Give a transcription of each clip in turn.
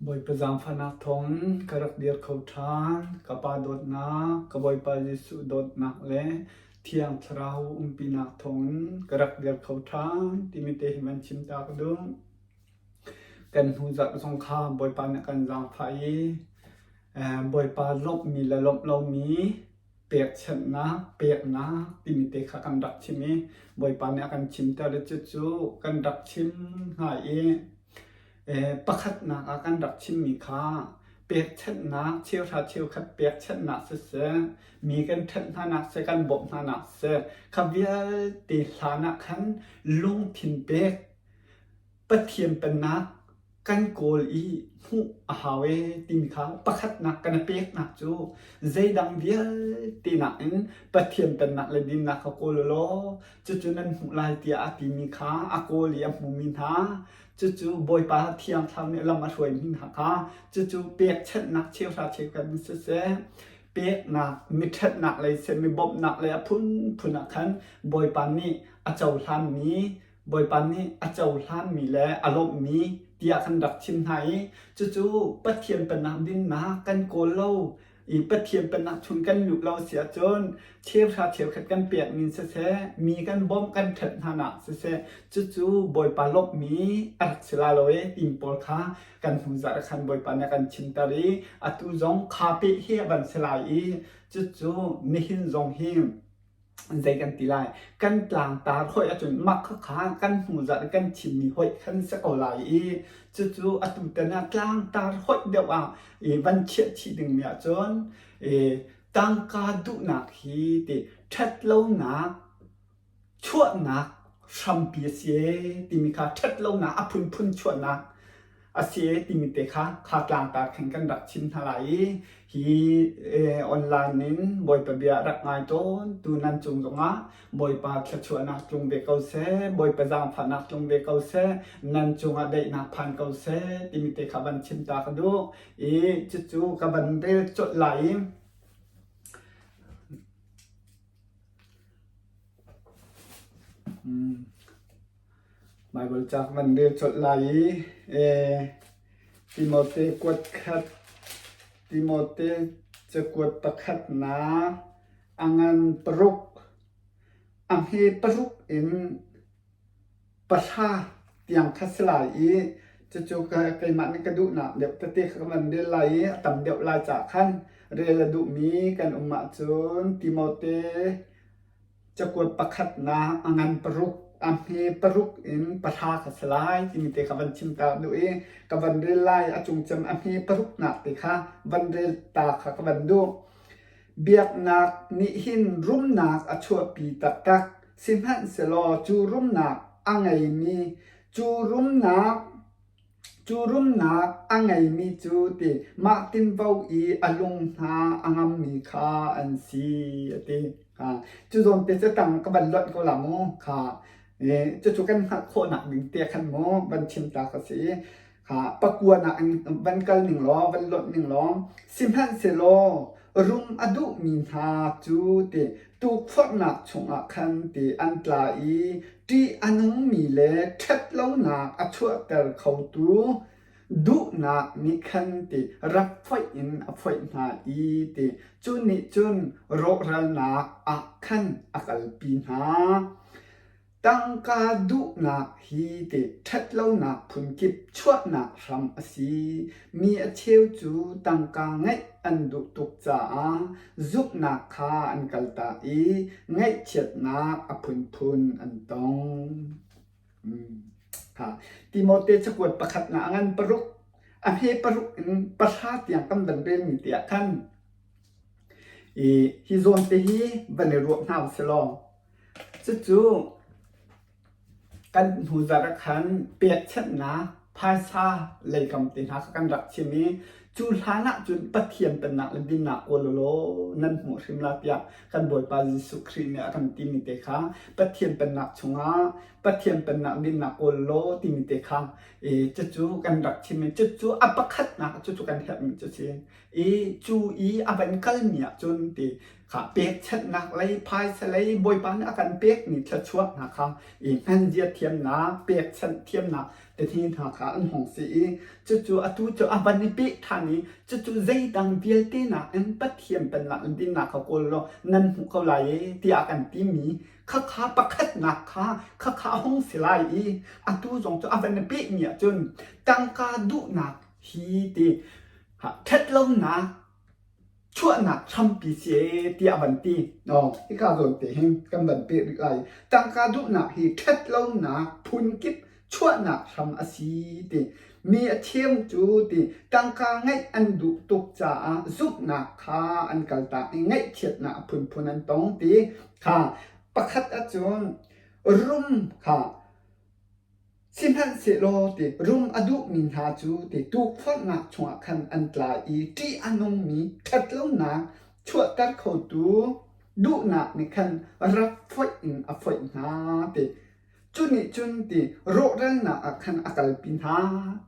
Bawipa zaangfahnak thawngin ka rak dir kho ṭhan. Ka Pa dawtnak, ka Bawipa Jesuh dawtnak le Thiang Thlarau umpinak thawngin ka rak dir kho ṭhan timi te hi van chim ta ka duh. Kan hnu zarh zong kha Bawipa nih a kan zaangfah i Bawipa lawmhmi le lawmh lomi pekchanhnak, peknak timi te kha kan rak chim i Bawipa nih a kan chimter i cucu kan rak chim hna i Pakhatnak ah kan rak chimmi kha pekchanhnak, cheuhra cheukhat pekchanhnak siseh, mi kan ṭhenh hnanak siseh, kan bawmh hnanak siseh, kha vialte hlan ah khan lungthin pek Pathian Pennak kan kawl i hmuh a hau ee timi kha pakhatnak kan i peknak cu zeidang vialte nakin Pathian Pennak le dinnak kha kawl u law cucu nan hmuh lai tiah a timi kha a kawl i a hmumi hna Cucu Bawipa Thiang Thlarau nih lam a hruaimi hna kha cucu pekchanhnak cheuhra cheukhat in siseh, peknak, miṭhatnak lei siseh, mi bawmhnak lei a phunphun ah khan Bawipa nih a cohlanmi, Bawipa nih a cohlanmi le a lawmhmi tiah kan rak chim hna i cucu Pathian pennak dinnak kan kawl lo i Pathian pennak chung kan luh lo si ahcun cheuhra cheukhat kan pekmi siseh, mi kan bawmh kan ṭhenh hna nak siseh, cucu Bawipa lawmhmi a rak si la lo e timi pawl kha kan hnu zarh ah khan Bawipa nih a kan chimter i atu zong kha peh hi a van si lai i cucu nihin zong hi zei kan ti lai kan tlangtar hoih ahcun mah khakha kan hnu zarh i kan chimmi hoih khan si ko lai i cucu atu tan ah tlangtar hoih deuh ah i van chiah chih dingmi ahcun i tangka duhnak hi ti ṭhatlonak chuahnak hrampi a si ee timi kha ṭhatlonak a phunphun chuahnak a si ee timi te kha kha tlangtar khin kan rak chim hna lai i hi online in Bawipa bia rak ngai tawn tu nan cung zongah Bawipa thluachuahnak tlung ve ko seh Bawipa zaangfahnak tlung ve ko seh nan cungah daihnak phan ko seh timi te kha van chim ta ka duh i cucu ka van rel colh lai i Baibal ca ka van rel colh lai i Timote kuat khat Timote cakuat pakhatnak a ngan paruk a hme paruk in pahra tiang kha si lai i cucu keimah nih ka duhnak deuh tete kha ka van rel lai i a tam deuh lai caah khan rel a duhmi kan um ahcun Timote Cakuat pakhatnak a ngan paruk, a hme paruk in pahra kha si lai timi te kha van chim ta duh i ka van rel lai a cungcem a hme paruknak te kha van rel ta kha ka van duh. Biaknak nih hin rumnak a chuahpi taktak. Sihmanhsehlaw cu rumnak a ngeimi cu rumnak Cu rumnak a ngeimi cu ti mah tinvo i a lung hna a ngammi kha an si a ti. Cu zawn te cu tang ka van luanh ko la mu kha cucu kan hngalh khawhnak ding te khan mu van chim ta ka si. Kha pakua nak in van kal ning law van luanh ning law sihmanhsehlaw rum a duhmi hna cu ti tukforhnak chungah khan ti an tla i ṭih a nungmi le ṭhatlonak a chuahter khotu duhnak nih khan ti rak foih in a foih hna i ti cu nih cun rawhralnak ah khan a kalpi hna. Tangka duhnak hi ti ṭhatlonak phunkip chuahnak hram a si. Mi a cheu cu tangka ngeih an duh tuk caah zumhnak kha an kaltak i ngaihchiatnak a phunphun an tong. Timote cakuat pakhatnak a ngan paruk, a hme paruk in pahra tiang kan van relmi te ah khan i hi zawn te hi van i ruah hna usih law Cucu kan hnuzarh ah khan pekchanhnak phaisa leikam te hna kha kan rak chim i. Cu hlan ah cun Pathian pennak le dinnak kawl law nan hmuh hrim la tiah kan Bawipa Jesuh Khrih nih a kan timi te kha Pathian pennak chungah Pathian pennak dinnak kawl law timi te kha e, cucu kan rak chim i cucu a pakhatnak cucu kan herhmi cu si. I cu i a van kalmi ah cun ti kha pekchanhnak lei phaisa lei Bawipa nih a kan pekmi thluachuah hna kha i hmanzia thiamnak pekchanh thiamnak tete hna kha an hung si i cucu atu cu a van i peh ṭhan i cucu zeidang vialte nakin Pathian pennak in dinnak kha kawl law nan hmuh ko lai e tiah kan timi khakha pakhatnak kha khakha a hung si lai i atu zong cu a van i pehmi ahcun tangka duhnak hi ti ṭhatlonak chuahnak hrampi si ee tiah van ti. No, hika zawn te hin kan van peh rih lai. Tangka duhnak hi ṭhatlonak phunkip chuahnak hram a si ti. Mi a cheu cu ti tangka ngeih an duh tuk caah zumhnak kha an kaltak i ngaihchiatnak a phunphun an tong ti kha pakhat ahcun rum kha Sihmanhsehlaw ti rum a duhmi hna cu ti tukforhnak chungah khan an tla i ṭih a nungmi ṭhatlonak chuahter khotu duhnak nih khan rak foih in a foih hna ti. Cu nih cun ti rawhralnak ah khan a kalpi hna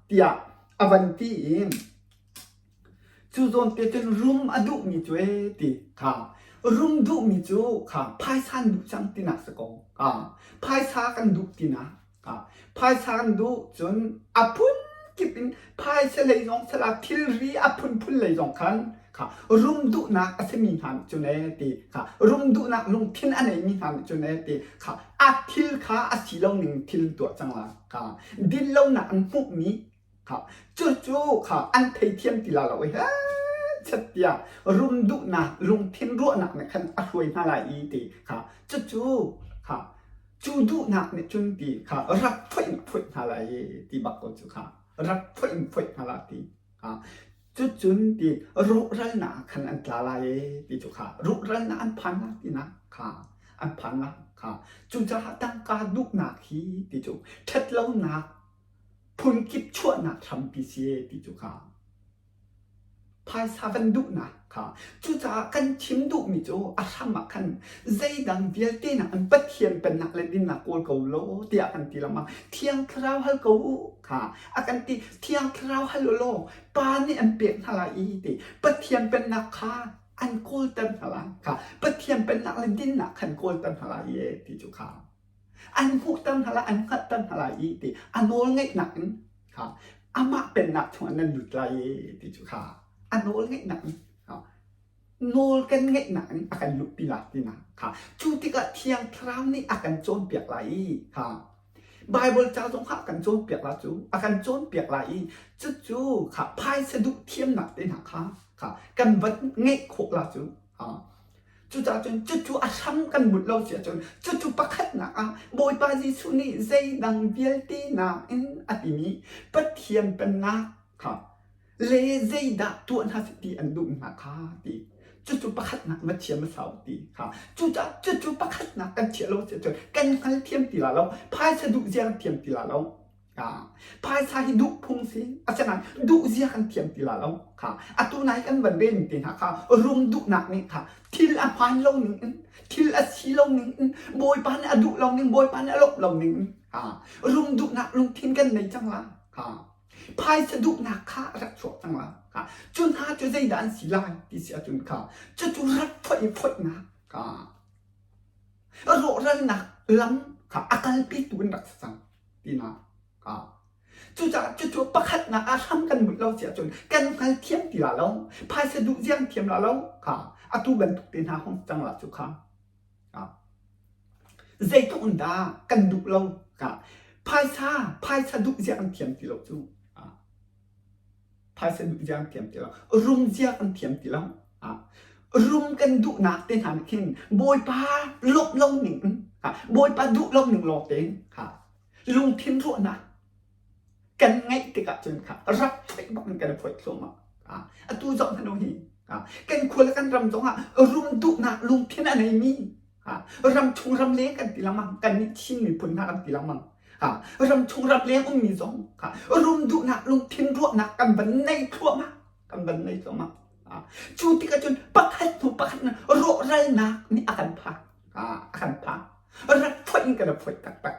tiah a van ti i Cu zawn te cun rum a duhmi cu ee ti kha rum duhmi cu kha phaisa an duh cang tinak si ko. Kha phaisa kan duh tinak. Kha phaisa kan duh cun a phunkip in phaisa lei zong sala thilri a phunphun lei zong khan kha rum duhnak a simi hna nih cun ee ti kha rum duhnak lungthin a neimi hna nih cun ee ti kha a thil kha a si lo ning thil tuah cang la kha din lonak an hmuhmi Kha cucu kha an theithiam ti la lo i chet tiah rum duhnak lungthin ruahnak nih khan a hruai hna lai i ti kha cucu kha cu duhnak nih cun ti kha rak foih in foih hna lai i ti bak ko cu kha rak foih in foih hna la ti kha cucun ti rawhralnak ah khan an tla lai i ti cu kha rawhralnak an phan la tinak kha an phan la kha cucaah tangka duhnak hi ti cu ṭhatlonak Phunkip chuahnak hrampi si ee ti cu kha phaisa van duhnak kha cucaah kan chim duhmi cu a hram ah khan zeidang vialte nakin Pathian pennak le dinnak kawl ko law tiah kan ti lengmang. Thiang Thlarau hal ko u kha a kan ti. Thiang Thlarau hal u law Pa nih an pek hna lai i ti Pathian pennak kha an kawlter hna lai kha Pathian pennak le dinnak khan kawlter hna lai ee ti cu kha An hmuhter hna lai, an hngalhter hna lai i ti a nawl ngeihnak in kha amah pennak chungah nan lut lai i ti cu kha a nawl ngeihnak in nawl kan ngeihnak in a kan luhpi lai tinak kha cu tikah Thiang Thlarau nih a kan cawnpiak lai i kha Baibal ca zong kha a kan cawnpiak lai cu a kan cawnpiak lai i cucu kha phaisa duh thiamnak te hna kha kha kan van ngeih khawh la cu Cucaah cun cucu a hram kan bunh lo si ahcun cucu pakhatnak ah Bawipa Jesuh nih zeidang vialte nakin a timi Pathian pennak kha le zeidah tuah hna seh ti an duh hna kha ti cucu pakhatnak va chia hmasa u ti kha cucaah cucu pakhatnak kan chiah lo si ahcun kan hngalthiam ti la lo phaisa duh zia kan thiam ti la lo Phaisa hi duh phung si. Asinain duh zia kan thiam ti la lo. Kha atu nai kan van ren te hna kha rum duhnak nih kha thil a hmaan lo ning in thil a si lo ning in Bawipa nih a duh lo ning Bawipa nih a lawmh lo ning in ha rum duhnak lungthin kan nei cang la. Ha phaisa duhnak kha a rak chuak cang la. Ha cu hna cu zeidah an si lai ti si ahcun kha cucu rak foih i foihnak kha rawhralnak lam kha a kalpitu in rak si cang. tinak ah cucaah cucu pakhatnak ah hram kan mut lo si ahcun kan hngalthiam ti la lo phaisa duh ziang thiam la lo kha atu bantuk te hna hong cang la cu kha zeitluk in dah kan duh lo kha phaisa phaisa duh zia kan thiam ti lo cu phaisa duh zia kan thiam ti lo rum zia kan thiam ti lo rum kan duhnak te hna nih khin bawipa lawmh lo ning in bawipa duh lo ning lawng tein kha lungthin ruahnak kan ngeih tikah cun kha rak phoih bak in kan i phoih thluahmah atu zoh hmanh u hi kan khua le kan ram zongah rum duhnak lungthin a neimi ram chung ram leng kan ti lengmang kan nih Chin miphun hna kan ti lengmang ram chung ram leng ummi zong rum duhnak lungthin ruahnak kan van nei thluahmah. Kan van nei thluahmah. Cu tikah cun pakhat hnu pakhat in rawhralnak nih a kan phak. A kan phak. Rak phoih in kan phoih taktak.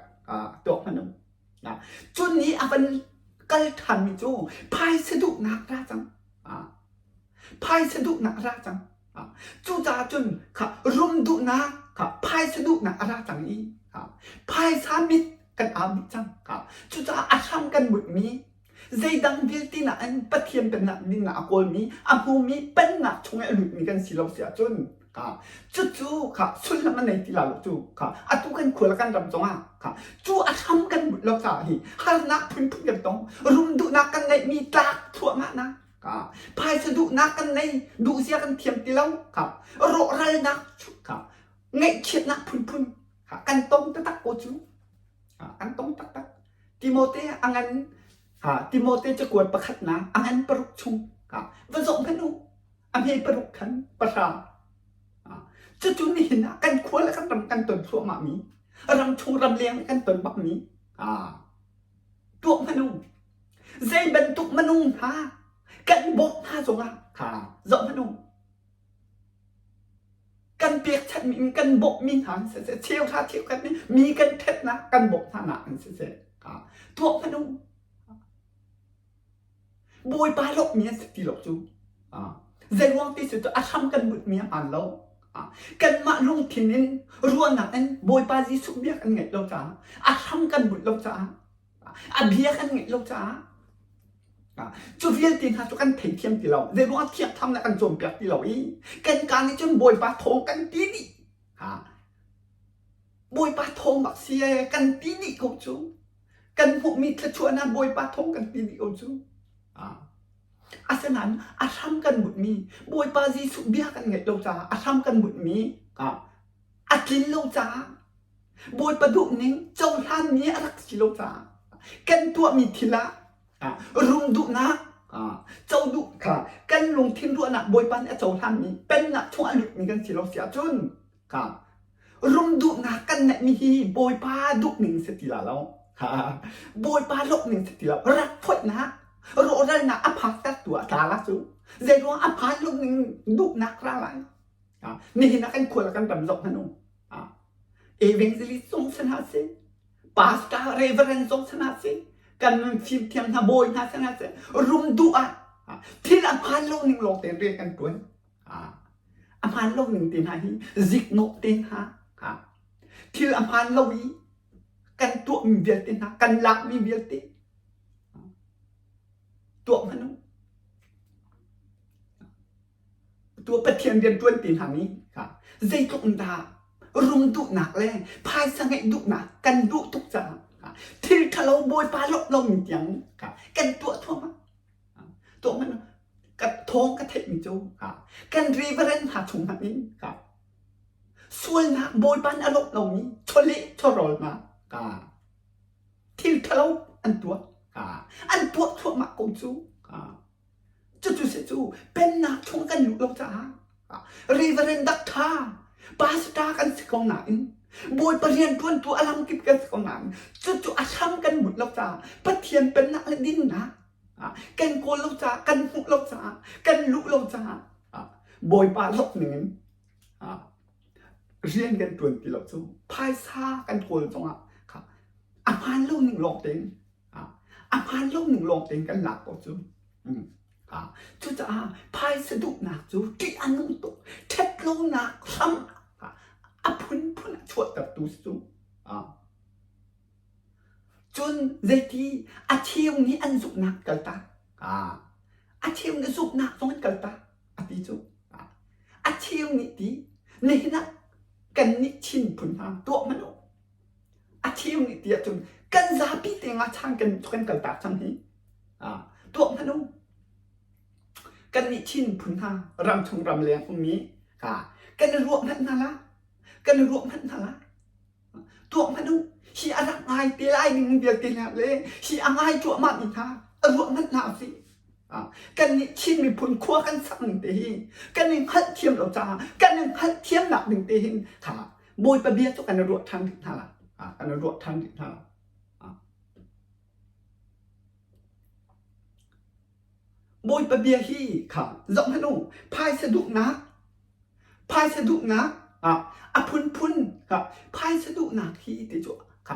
Tuak hmanh um. Cu ni a van kal ṭhanmi cu phaisa duhnak ra cang. Phaisa duhnak ra cang. Cucaah cun kha rum duhnak kha phaisa duhnak a ra cang i phaisa mit kan au dih cang. Cucaah a hram kan mutmi zeidang vialte nain Pathian pennak dingah a kawlmi a hmumi pennak chung i a lutmi kan si lo si ahcun cucu kha sullam a nei ti la lo cu kha atu kan khua le kan ram zongah kha cu a hram kan mut lo caah hi harnak phunphun kan tong rum duhnak kan neihmi tlak thluahmah na Phaisa duhnak kan nei, duhzia kan thiam ti lo. Rawhralnak ngaihchiatnak phunphun kan tong taktak ko cu. Kan tong taktak. Timote a ngan Timote cakuat pakhatnak a ngan paruk chung va zoh hmanh u. A hme paruk khan pahra. Cucu nihin ah kan khua le kan ram kan ton thluahmah mi, ram chung ram leng kan ton bak mi. Tuah hmanh u. Zei bantuk minung hna kan bawmh hna zongah kha zoh hmanh u. Kan pekchanhmi in kan bawmhmi hna an siseh, cheuhra cheukhat nih mi kan ṭhatnak kan bawmh hna nak an siseh, tuah hmanh u. Bawipa lawmhmi an si ti lo cu. Zeiruang ti si cu a hram kan bunhmi a hmaan lo. Kanmah lungthin in ruahnak in Bawipa Jesuh bia kan ngaih lo caah a hram kan bunh lo caah a bia kan ngaih lo caah cu vialte hna cu kan theithiam ti lo. Zeiruang thiangtham le kan cawnpiak ti lo i kan kaa nih cun Bawipa thawng kan ti dih. Bawipa thawng bak si ee kan ti dih ko cu. Kan hmuhmi thluachuahnak Bawipa thawng kan ti dih ko cu. Asinain a hram kan bunhmi Bawipa Jesuh bia kan ngaih lo caah a hram kan bunhmi a tlin lo caah Bawipa duhning cohlanmi a rak si lo caah kan tuahmi thil ah rum duhnak co duh kha kan lungthin ruahnak Bawipa nih a cohlanmi pennak chung a lutmi kan si lo si ahcun Rum duhnak kan neihmi hi Bawipa duhning si ti la lo. Bawipa lawmhning si ti lo. Rak phoihnak, rawhralnak a phak tu ah tla la cu. Zeiruang a phan lungning duhnak ra lai. Nihin ah kan khual kan ram zoh hmanh u. Evangelist zong san ha si, pastor, reverend zong san ha si, kan fimthiam hna bawi hna san ha si, rum duh ah thil a hmaan lo ning lawng tein rian kan tuan. A hmaan lo ning te hna hi ziknawh te hna thil a hmaan lo i kan tuahmi vialte hna kan lakmi vialte tuah hmanh u. Tuah Pathian rian ṭuan te hna nih zeitluk in dah rum duhnak le phaisa ngeih duhnak kan duh tuk caah thil ṭhalo Bawipa lawmh lomi tiang kan tuah thluahmah. Tuah hmanh u. Ka thawng ka theihmi cu kan reverend hna chung hmanh in sualnak Bawipa nih a lawmh lomi chawleh chawhrawlnak thil ṭhalo an tuah an tuah thluahmah ko cu cucu si cu pennak chung kan luh lo caah reverend doctor pastor kan si ko nain Bawipa rianṭuantu a lamkip kan si ko nain cucu a hram kan bunh lo caah Pathian pennak le dinnak kan kawl lo caah kan hmuh lo caah kan luh lo caah Bawipa lawk ningin rian kan ṭuan ti lo cu phaisa kan kawl zongah a hmaan lo ning lawng tein a hmaan lo ning lawng tein kan lak ko cu. Cucaah phaisa duhnak cu ṭih a nung tuk. Ṭhatlonak hram a phunphun a chuahtertu si cu. Cun zeiti a cheu nih an zumhnak kaltak. A cheu nih zumhnak zong an kaltak a ti cu. A cheu nih ti nihin ah kannih Chin phun hna tuah hmanh u. A cheu nih ti ahcun kan zapi te ngachan kan kan kaltak cang hi. Tuah hmanh u. Kannih Chin phun hna ramchung ramleng ummi kan i ruah hmanh hna la. Kan i ruah hmanh hna la. Tuah hmanh u. Hi a rak ngai te lai ning vialte hna le hi a ngai cuahmah mi hna a ruah hmanh hna usih. Kannih Chin miphun khua kan sak ning te hi kan i hngalhthiam lo caah kan i hngalhthiamnak ding te hin kha Bawipa bia cu kan i ruah ṭhan rih hna la. Kan i ruah ṭhan rih hna la. Bawipa bia hi kha zoh hmanh u, phaisa duhnak, phaisa duhnak ah a phunphun kha phaisa duhnak hi ti cu kha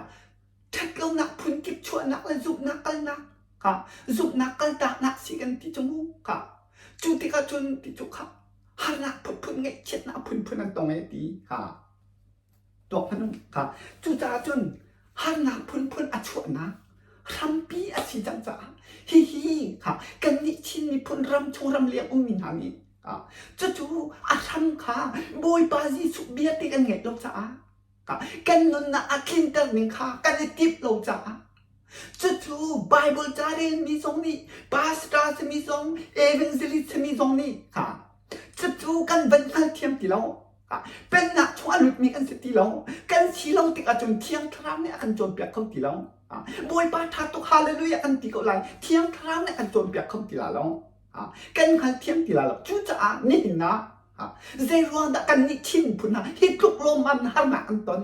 ṭhatlonak phunkip chuahnak le zumhnak kalnak kha zumhnak kaltaknak si kan ti cu mu kha cu tikah cun ti cu kha harnak phunphun ngaihchiatnak phunphun an tong e ti kha tuak hmanh u kha cucaah cun harnak phunphun a chuahnak hrampi a si cang caah hihi kha kannih Chin miphun ram chung ram leng ummi hna nih cucu a hram kha Bawipa Jesuh bia te kan ngaih lo caah kan nunnak a tlinter ning kha kan i timh lo caah cucu Bible ca relmi zong nih pastor simi zong evangelist simi zong nih kha cucu kan van hngalthiam ti lo Pennak chung a lutmi kan si ti lo. Kan si lo tikah cun Thiang Thlarau nih a kan cawnpiak kho ti lo. Bawipa ṭha tuk hallelujah kan ti ko lai. Thiang Thlarau nih a kan cawnpiak kho ti la lo. Kan hngalthiam ti la lo. Cucaah nihin ah zei ruang dah kannih Chin miphun hna hi tluk lawmman harnak kan ton?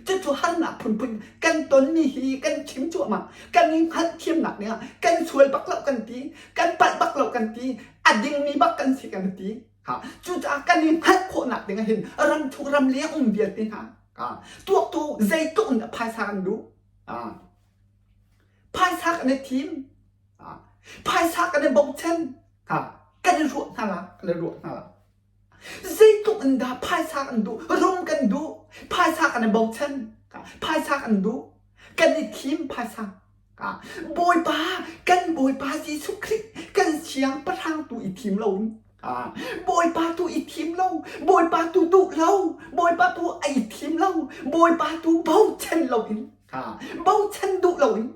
Cucu harnak phunphun kan tonmi hi kan chim cuahmah. Kan i hngalhthiamnak nih kan sual bak lo kan ti, kan palh bak lo kan ti, a dingmi bak kan si kan ti. Cucaah kan i hngalh khawhnak ding ah hin ramchung ramleng um vialte hna tuaktu zeitluk in dah phaisa kan duh? Phaisa kan i thim. Phaisa kan i bochan. Kan i ruah hna la, kan i ruah hna la. Zeitluk in dah phaisa kan duh, rum kan duh, phaisa kan i bochan, phaisa kan duh, kan i thim phaisa. Bawipa, kan Bawipa Jesuh Khrih kan siangpahrang tu i thim lo in Bawipa tu i thim lo, Bawipa tu duh lo, Bawipa tu a i thim lo, Bawipa tu bochan lo in, bochan duh lo in,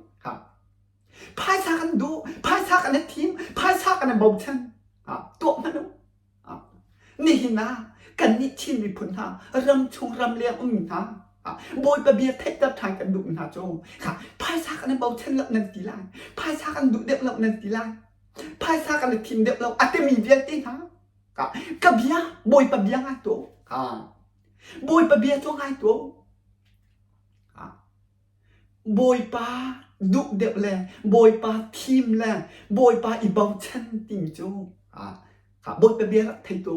phaisa kan duh, phaisa kan i thim, phaisa kan i bochan, tuah hmanh u. Nihin ah kannih Chin miphun hna ramchung ramleng ummi hna Bawipa bia theihter ṭhan kan duhmi hna cu phaisa kan i bochan lo nan ti lai phaisa kan duh deuh lo nan ti lai phaisa kan i thim deuh lo a timi vialte hna ka bia Bawipa bia ngai tuah Bawipa bia cu ngai tuah Bawipa duh deuh le Bawipa thim le Bawipa i bochan timi cu Bawipa bia rak thei tu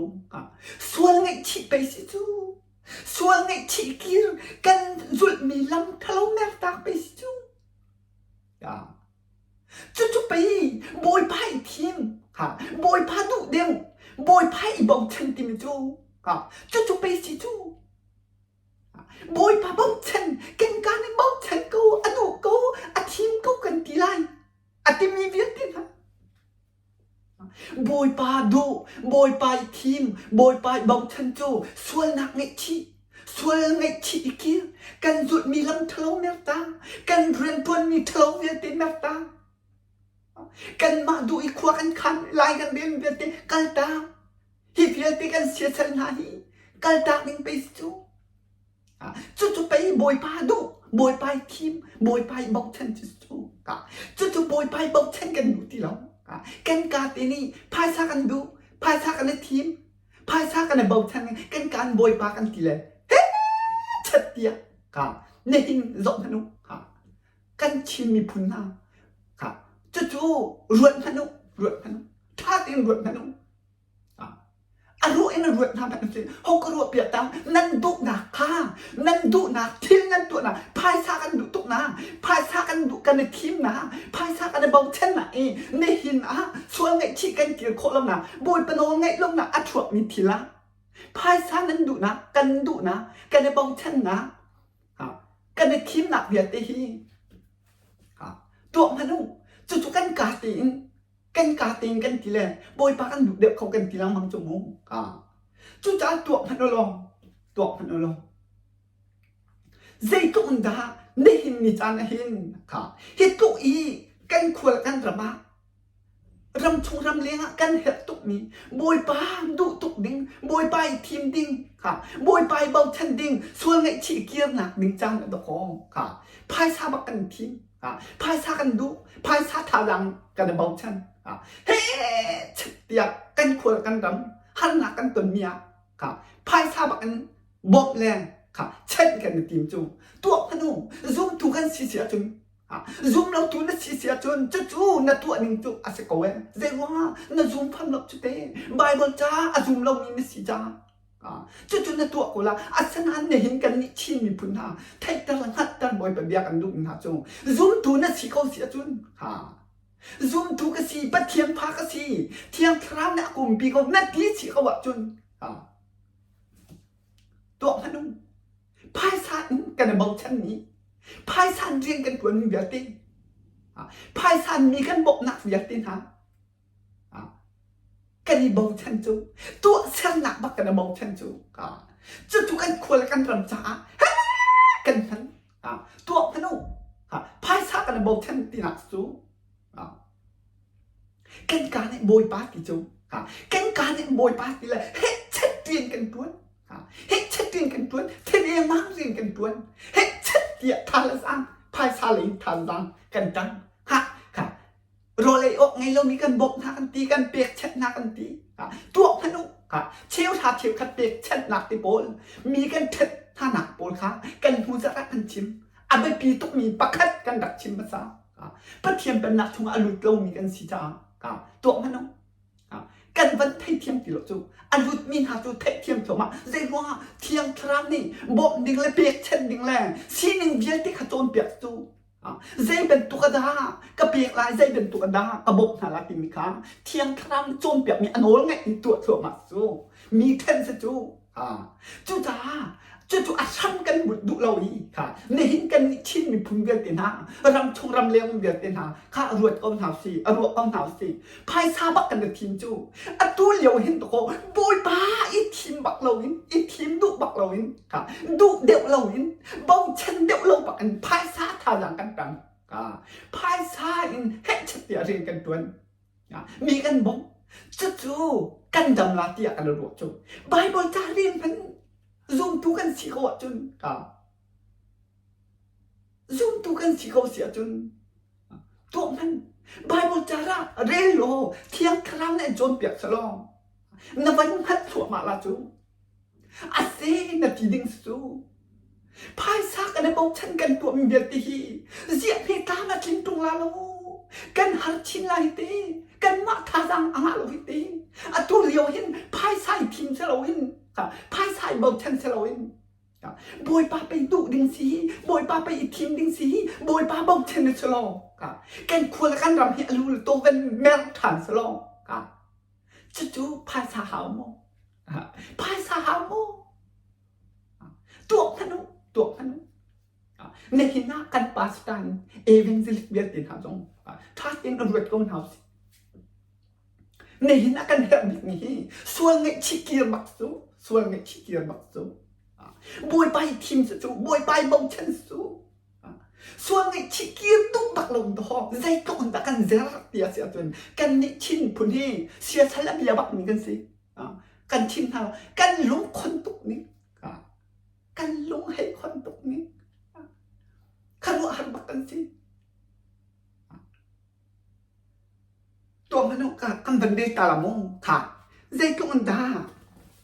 sual ngaihchih pei si cu sual ngaihchih kir kan zulhmi lam ṭhalo mertak pei si cu cucu pei Bawipa i thim Bawipa duh deuh Bawipa i bochan timi cu cucu pei si cu Bawipa bochan kan kaa nih bochan ko a duh ko a thim ko kan ti lai a timi vialte hna Bawipa duh Bawipa i thim Bawipa i bochan cu sualnak ngaihchih sual ngaihchih i kir kan zulhmi lam ṭhalo merta kan rianṭuanmi ṭhalo vialte merta kanmah duh i khua kan khan lai kan rian vialte kalta Hi vialte kan siasal hna hi kaltak ding pei si cu. Cucu pei Bawipa duh, Bawipa i thim, Bawipa i bochan cu cu. Cucu Bawipa i bochan kan duh ti lo. Kan ka te nih phaisa kan duh, phaisa kan i thim, phaisa kan i bochan, kan kaan Bawipa kan ti le he chat tiah ka nihin zoh hmanh u. Kan Chin miphun hna cucu ruat hmanh u, ruat hmanh u, ṭha tein ruat hmanh u. A ruah in a ruat hna hmanh si ho ka ruah piak ta nan duhnak kha nan duhnak thil nan tuahnak phaisa kan duh tuk na phaisa kan duh kan i thim na phaisa kan i bochan na i nihin ah sual ngaihchih kan kir khawh lo na bawipa nawl ngaih lo na a chuakmi thil ah phaisa nan duhnak kan duhnak kan i bochan na kan i thimnak vialte hi tuah hmanh u cucu kan ka tein kan ka tein kan ti le bawipa kan duh deuh kho kan ti lengmang cu mu cucaah tuak hmanh u law tuak hmanh u law zeitluk in dah nihin ni caan ah hin kha hi tluk i kan khual kan ram ah ramchung ramleng ah kan herh tukmi bawipa duh tuk ding bawipa i thim ding kha bawipa i bochan ding sual ngaihchih kirnak ding caan a dawk kha phaisa bak kan thim Phaisa kan duh, phaisa thazaang kan i bochan. He tiah kan khual kan ram harnak kan tonmi ah phaisa bak in bawmh le kha chanh kan i tim cu tuah hmanh u zumtu kan si si ahcun. Zum lo tu na si si ahcun cucu na tuah ning cu a si ko ee. Zei ruangah na zum fam lo cu te. Bible ca a zum lomi na si caah. Cucu na tuah ko la. Asinain nihin kan nih Chin miphun hna theihter le hngalhter Bawipa bia kan duh hna cu zumtu na si ko si ahcun ha zumtu ka si Pathian fa ka si Thiang Thlarau nih a kumpi ko na ti si ko ahcun ha tuah hmanh u. Phaisa in kan i bochanmi, phaisa in rian kan ṭuanmi vialte, phaisa in mi kan bawmhnak vialte hna kan i bochan cu tuahsernak bak kan i bochan cu cucu kan khua le kan ram caah kan hman tuah hmanh u phaisa kan i bochan tinak cu Kan kaa nih Bawipa ti cu kan kaa nih Bawipa ti le hehchet rian kan ṭuan. Hehchet rian kan ṭuan. Thedemang rian kan ṭuan. Hehchet tiah tha le zaang phaisa lei in thazaang kan ṭang. Ha kha rawl ei awk ngei lomi kan bawmh hna kan ti, kan pekchanh hna kan ti. Tuah hmanh u. Cheuhra cheukhat pekchanhnak ti pawl mi kan ṭhet hnanak pawl kha kan hnu zarh ah kan chim. A biapi tukmi pakhat kan rak chim hmasa. Pathian pennak chungah a lut lomi kan si caah tuah hmanh u. Kan van theithiam ti lo cu a lutmi hna cu theihthiam thluahmah zei ruangah Thiang Thlarau nih bawmh ding le pekchanh ding le sining vialte kha cawnpiak cu zei bantuk a dah ka pek lai zei bantuk a dah ka bawmh hna lai timi kha Thiang Thlarau nih cawnpiakmi a nawl ngaih in tuah thluahmah cu mi ṭhen si cu Cucaah cucu a hram kan but duh lo i kha nihin kan nih Chin miphun vialte hna ramchung ramleng um vialte hna kha ruat ko hna usih a ruah ko hna usih phaisa bak kan i thim cu atu lio hin dakaw Bawipa i thim bak loin i thim duh bak loin kha duh deuh loin bochan deuh lo bak in phaisa thazaang kan tang phaisa in hehchet tiah rian kan tuan Mi kan bawmh. Cucu kan dam la tiah kan ruah cu. Bible ca rian hmanh zumtu kan si ko ahcun ka zumtu kan si ko si ahcun tuah hmanh Bible ca ra rel law Thiang Thlarau nih an cawnpiak selaw na van hngalh thluahmah la cu. A se na ti ding si cu. Phaisa kan i bochan kan tuahmi vialte hi ziah hme tlang a tling ṭung la lo. Kan har chin lai te. Kanmah thazaang a ngah lo hi te. Atu lio hin phaisa i thim si lo hin phaisa i bochan si lo in Bawipa pei duh ding si hi Bawipa pei i thim ding si hi Bawipa bochan ni si law kan khua le kan ram hi a lu le taw kan mer ṭhan si law cucu phaisa hau maw? Phaisa hau maw? Tuak hmanh u, tuak hmanh u. Nihin ah kan pastor in evangelist vialte hna zong ṭha tein a ruat ko hna usih. Nihin ah kan herh bikmi hi sual ngaihchih kir bak cu, sual ngaihchih kir bak cu. Bawipa i thim cu, Bawipa i bochan cu. Sual ngaihchih kir duh bak lo dawh zeitluk in dah kan zer ti a si ahcun kan nih Chin phun hi siasal a bia bakmi kan si. Kan chim hna kan lung khon tuk ning kan lung hei khon tuk ning khuaruahhar bak kan si. Tuah hmanh u kan van rel ta la maw kha zeitluk in dah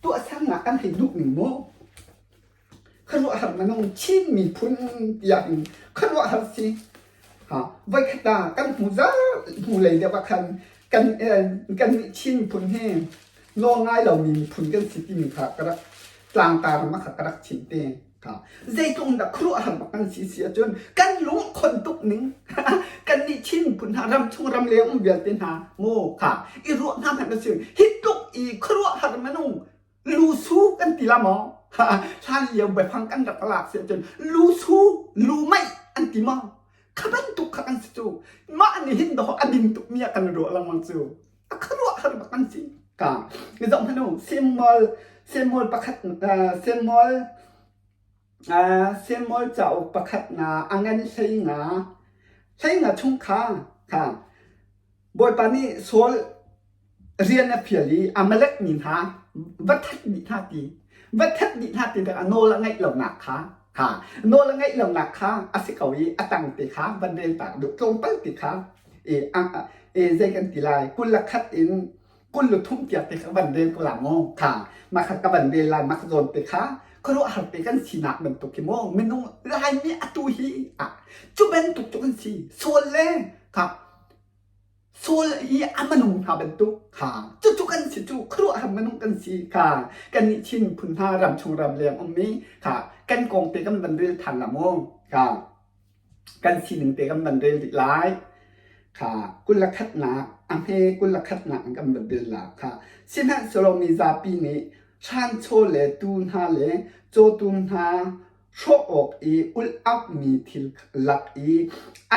tuahsernak kan hei duh ning maw khuaruahhar minung Chin miphun tiah in khuaruahhar si ha voikhat ah kan hmu zar hnu lei deuh ah khan kan kan nih Chin miphun hi nawl ngai lomi miphun kan si timi kha ka rak tlangtar ram ah kha ka rak chim te. Zeitluk in dah khuaruahhar bak kan si si ahcun kan lung khon tuk ning kan nih Chin miphun hna ram chung ram leng um vialte hna maw kha i ruah hna hmanh a si hi tluk i khuaruahhar minung lusu kan ti la maw hlan lio biafang kan rak lak si ahcun lusu lu meih an ti maw kha bantuk kha kan si cu mah nih hin dawh a ding tuk mi ah kan ruah lengmang cu a khuaruahhar bak an si ka zoh hmanh u Samuel Samuel pakhat Samuel Samuel cauk pakhat nga a ngan hlei nga hlei nga chung kha kha Bawipa nih Saul rian a fial i Amalek mi hna va that dih hna ti va that dih hna ti a nawl a ngaih lonak kha kha nawl a ngaih lonak kha a si ko i a tang te kha van rel tak duh tlawmpal ti kha e zei kan ti lai 21 in 23 tiang te kha van rel ko la mu kha mah kha ka van rel lai mah zawn te kha. Khuaruahhar te kan sinak bantuk hi maw minung Laimi atu hi ah cu bantuk cu kan si. Saul le kha Saul i a minung hna bantuk kha cucu kan si cu khuaruahhar minung kan si kha kannih Chin phun hna ramchung ramleng ummi kha kan kong te kan van rel than la mu kha kan sining te kan van rel dih lai kha 21nak a hme 21nak in kan van rel la kha sihmanhsehlaw mi zapi nih hranchaw le tuu hna le cawtum hna hrawh awk i ulh auhmi thil lak i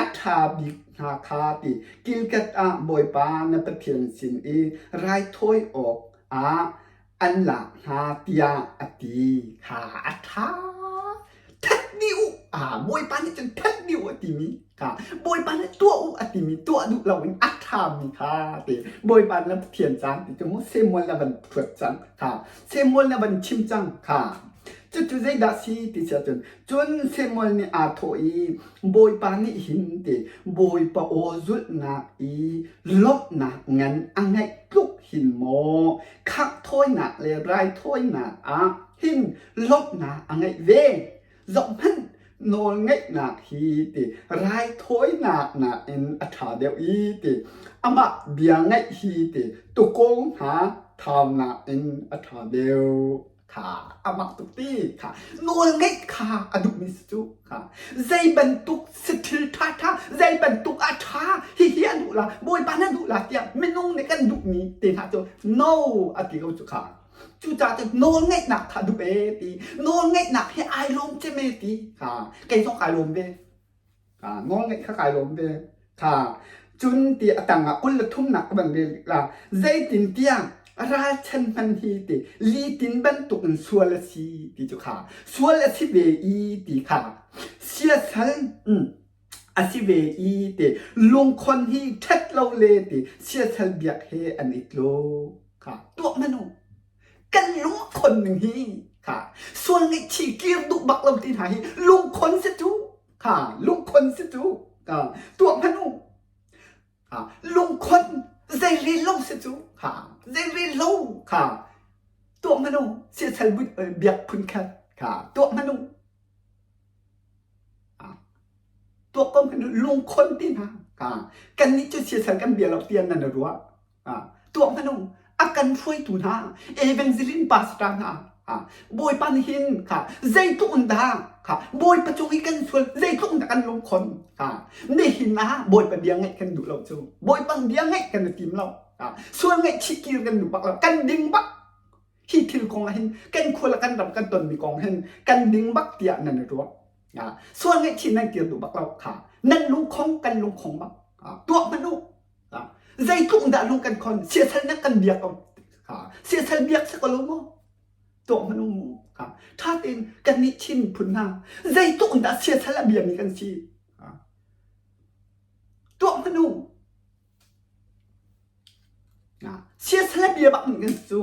a ṭha bik hna kha ti kilkat ah Bawipa na Pathian sin i raithawi awk ah an lak hna tiah a ti kha a ṭha. That dih u ah Bawipa nih cun that dih u a timi kha Bawipa nih tuah u a timi tuah duh loin a ṭhami kha ti Bawipa na Pathian cang ti cu mu Samuel na van thuat cang kha Samuel na van chim cang kha Cucu zeidah si ti si ahcun cun Samuel nih aa thawh i Bawipa nih hin ti Bawipa aw zulhnak i lawmhnak ngan a ngeih tluk hin maw khangh thawinak le raithawinak ah hin lawmhnak a ngeih ve. Zohhmanh nawlngeihnak hi ti raithawinak nakin a ṭha deuh i ti amah bia ngaih hi ti tukawng hna thaunak in a ṭha deuh. Kha a mak tuk ti kha nawl ngeih kha a duhmi si cu kha zei bantuk si thil ṭha ṭha zei bantuk a ṭha hihi a duh la bawipa na duh la tiah minung nih kan duhmi te hna cu no a ti ko cu kha cucaah cun nawl ngeihnak kha duh e ti nawl ngeihnak hi ai lawm cem e ti kha kei zong kai lawm ve Kha nawlngeih kha kai lawm ve. Kha cun ti a tangah 23nak ka van rel la zeitintiah ralchan hman hi ti litin bantuk in sual a si ti cu kha sual a si ve i ti kha siasal mm, a si ve i ti lungkhon hi ṭhat lo le ti siasal biak he an i tluk kha tuah hmanh u kan lungkhon ning hi kha sual ngaihchih kir duh bak lo ti hna hi lungkhon si cu Kha lungkhon si cu ka tuah hmanh u. Ha lungkhon zei rel lo si cu ha zei rel lo kha tuah hmanh u. Siasal biak phun khat kha tuah hmanh u. Tuah ko hmanh u lungkhon ti hna kha kannih cu siasal kan bia lo tiah nan ruah. Tuah hmanh u, a kan hruaitu hna evangelist pastor hna Bawipa nih hin kha zeitluk in dah kha Bawipa cung i kan sual zeitluk in dah kan lungkhon kha nihin ah Bawipa bia ngaih kan duh lo cu Bawipa bia ngaih kan i tim lo sual ngaihchih kir kan duh bak lo kan ding bak hi thil kong ah hin kan khua le kan ram kan tonmi kong hin kan ding bak tiah nan i ruah sual ngaihchih nan kir duh bak lo kha nan lungkhong kan lungkhong bak tuah hmanh u Zeitluk dah lung kan khon siasal nak kan biak ko siasal biak si ko lo maw tuah hmanh u mu ṭha tein kan nih Chin phun hna zeitluk dah siasal a biami kan si tuah hmanh u siasal a bia bak nih kan si cu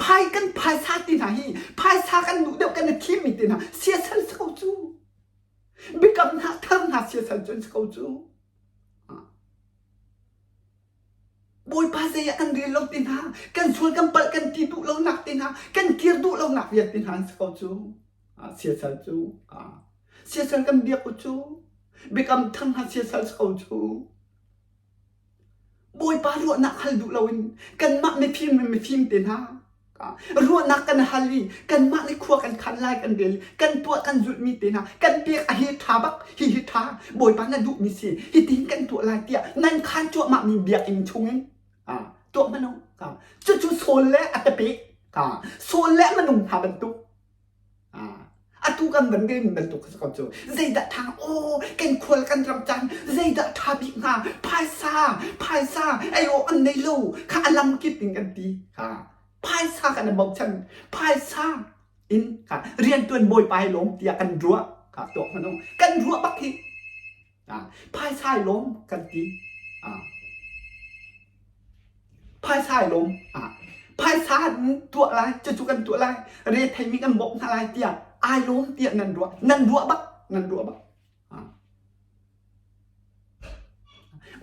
phai kan phaisa ti hna hi phaisa kan duh deuh kan i thimmi te hna siasal si ko cu biakam hna thar hna siasal cu an si ko cu Bawipa zei ah kan rel lo ti hna, kan sual kan palh kan ti duh lonak te hna, kan kir duh lonak vialte hna an si ko cu. Siasal cu. Siasal kan biak u cu. Biakam thang hna siasal si ko cu. Bawipa ruahnak hal duh loin kanmah mifim mifim te hna Ruahnak kan hal i kanmah nih khua kan khan lai kan rel kan tuah kan zulhmi te hna kan pek a hi ṭha bak hihi ṭha Bawipa na duhmi si hitin kan tuah lai tiah nan khan cuahmahmi biakinn chungin tuah hmanh u cucu Saul le a tapeh Saul le a minung hna bantuk Atu kan van rel bantuk kha si ko cu. Zeidah ṭha aw kan khual kan ram caan zeidah ṭha bik hnga phaisa phaisa ei aw an nei lo kha a lam kip in kan ti kha phaisa kan i bochan phaisa in kha rianṭuan bawipa hi lawm tiah kan ruah kha tuak hmanh u kan ruah bak hi phaisa i lawm kan ti Phaisa i lawm. Phaisa tuah lai, cucu kan tuah lai, retheimi kan bawmh hna lai tiah ai lawm tiah nan ruah. Nan ruah bak, nan ruah bak.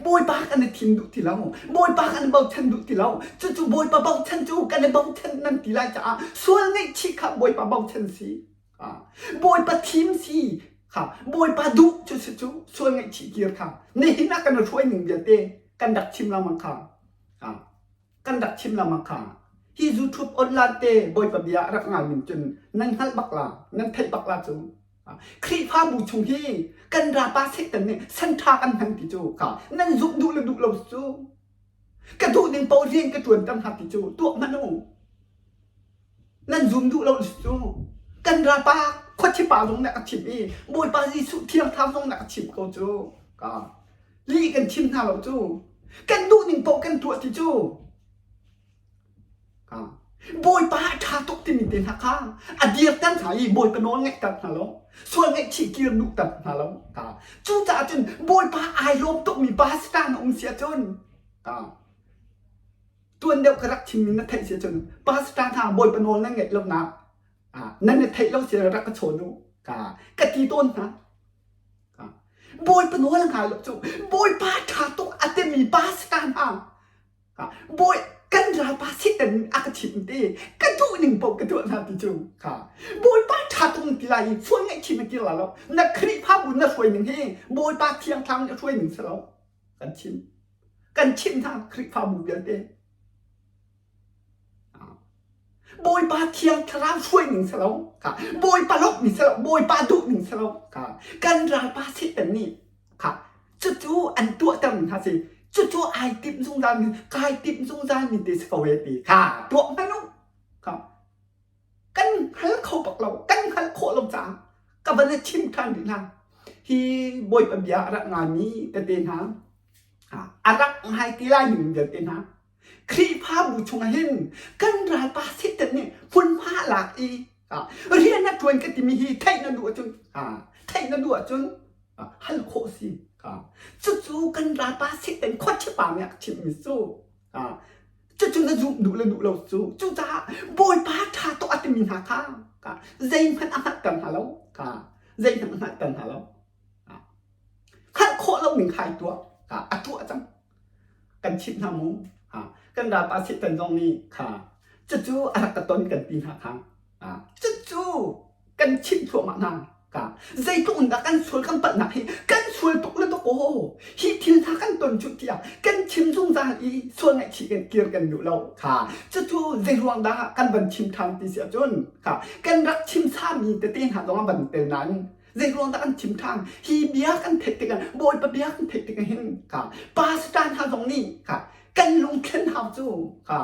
Bawipa kan i thim duh ti lo. Bawipa kan i bochan duh ti lo. Cucu Bawipa bochan cu kan i bochan nan ti lai caah sual ngaihchih kha Bawipa bochan si. Bawipa thim si kha Bawipa duh cu si cu sual ngaihchih kir kha nihin ah kan i hruai ning vialte kan rak chim lengmang kha. Kan rak chim lengmang kha. Hi YouTube online te Bawipa bia a rak ngai ning cun nan hngalh bak la, nan theih bak la cu. Khrihfabu chung hi kan rapa Satan nih sanṭha kan hman ti cu ka nan zumh duh le duh lo cu ka duh ning paoh rian ka ṭuan ter hna ti cu tuah hmanh u. Nan zum duh lo cu kan rapa khuachipa zong nih a chim i Bawipa Jesuh Thiang Thlarau zong nih a chim ko cu ka lih kan chim hna lo cu kan duh ning paoh kan tuah ti cu Bawipa a ṭha tuk timi te hna kha a dirter hna i Bawipa nawl ngaihter hna lo, sual ngaihchih kir duhter hna lo. Cucaah cun Bawipa ai lawm tukmi pastor na um si ahcun tuan deuh ka rak chimmi na theih si ahcun pastor hna Bawipa nawl nan ngaih lonak nan i theih lo si rak ka chawn u ka ti tawn hna. Bawipa nawl a ngai lo cu Bawipa ṭha tuk a timi pastor hna Bawi kan ralpa Satan a ka chimh te ka duh ning paoh ka tuah hna ti cu kha Bawipa ṭha tung ti lai i sual ngaihchih na kir la lo na Khrihfabu na hruai ning hi Bawipa thiang thlarau nih a hruai ning si lo kan chim kan chimh hna Khrihfabu vialte Bawipa thiang thlarau hruai ning si lo kha Bawipa lawmh ning si lo Bawipa duh ning si lo kha kan ralpa Satan nih Kha cucu an tuahter mi hna si. Cucu ai timh zungzal mi kai timh zungzal mi te si ko e ti kha tuah hmanh u. Kha kan hngal kho bak lo, kan hngalh khawh lo caah ka van i chim ṭhan rih hna. Hi Bawipa bia a rak ngaimi tete hna, a rak ngai ti lai ning vialte hna, Khrihfabu chungah hin kan ralpa Satan nih hmunhma a lak i rian a ṭuan ka timi hi theih na duh ahcun theih na duh ahcun hal khawh si. Cucu kan ralpa Satan khuachipa nih a chimmi cu cucu na zumh duh le duh lo cu cucaah Bawipa ṭha tuah a timi hna kha zeihmanh a hngalhter hna lo zeihmanh a hngalhter hna lo hngalh khawh lo ning kha ai tuah a tuah cang kan chimh hna mu kan ralpa Satan zong nih kha cucu a rak ka ton kan ti hna kha cucu kan chimh thluahmah hna ka zeitluk in dah kan sual kan palhnak hi kan sual tuk le tuk aw hi thil hna kan ton cu tiah kan chim zungzal i sual ngaihchih kan kir kan duh lo kha cucu zeiruang dah kan van chim ṭhan ti si ahcun kha kan rak chim sami tete hna zong a van tel nain Zeiruang dah kan chim ṭhan? Hi bia kan theih tikah, Bawipa bia kan theih tikah hin ka pastor hna zong nih ka kan lungthlen hau cu ka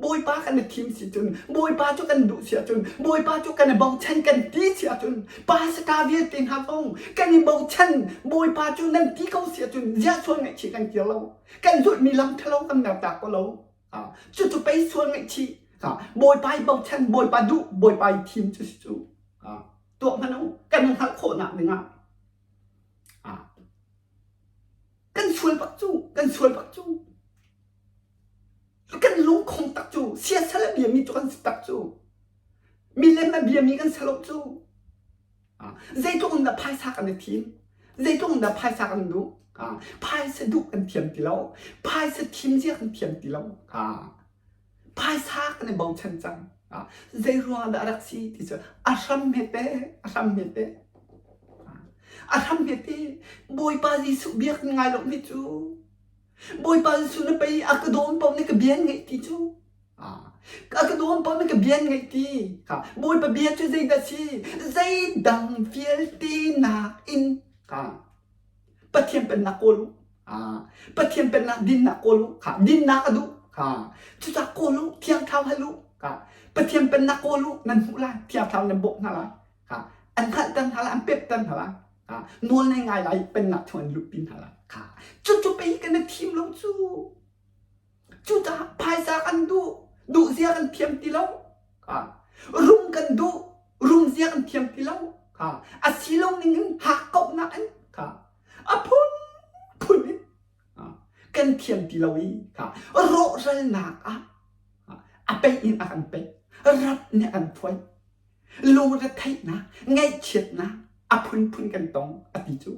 Bawipa kan i thim si cun, Bawipa cu kan duh si ahcun, Bawipa cu kan i bochan kan ti si ahcun, pastor vialte hna zong kan i bochan, Bawipa cu nan ti ko si ahcun, ziah sual ngaihchih kan kir lo. Kan zulhmi lam ṭhalo kan mertak ko lo. Cucu pei sual ngaihchih. Bawipa i bochan, Bawipa duh, Bawipa i thim cu si cu. Tuah hmanh u, kan i hngalh khawhnak dingah kan sual bak cu, kan sual bak cu. Kan lungkhong tak cu, siasal a biami cu kan si tak cu. Milem a biami kan si lo cu. Zeitluk in dah phaisa kan i thim? Zeitluk in dah phaisa kan duh? Phaisa duh kan thiam ti lo. Phaisa thim zia kan thiam ti lo. Phaisa kan i bochan cang. Zei ruang dah a rak si ti cu a hram hmete, a hram hmete. A hram hmete Bawipa Jesuh biak ngai lo mi cu Bawipa Jesuh na pei a ka dawn paoh nih ka bia ngaih ti cu a ka dawn paoh nih ka bia ngaih ti Bawipa bia cu zeidah si zeidang vialte nakin Pathian pennak kawl u. Pathian pennak dinnak kawl u. Kha dinnak a duh. Kha cucah kawl u, thiang thlarau hal u. Kha Pathian pennak kawl u, nan hmuh lai. Thiang thlarau nan bawmh hna lai. Kha an hngalhter hna lai, an pekter hna lai. Kha nawl nan ngai lai, pennak chung an luhpi hna lai. Kha cucu pei kan i thim lo cu. Cucaah phaisa kan duh, duh zia kan thiam ti lo. Rum kan duh, rum zia kan thiam ti lo. A si lo ning in hakkauhnak in a phunphun in kan thiam ti lo i rawhralnak ah a peih in a kan peih. Rap nih a kan phuai. Lungretheihnak, ngaihchiatnak a phunphun kan tong a ti cu.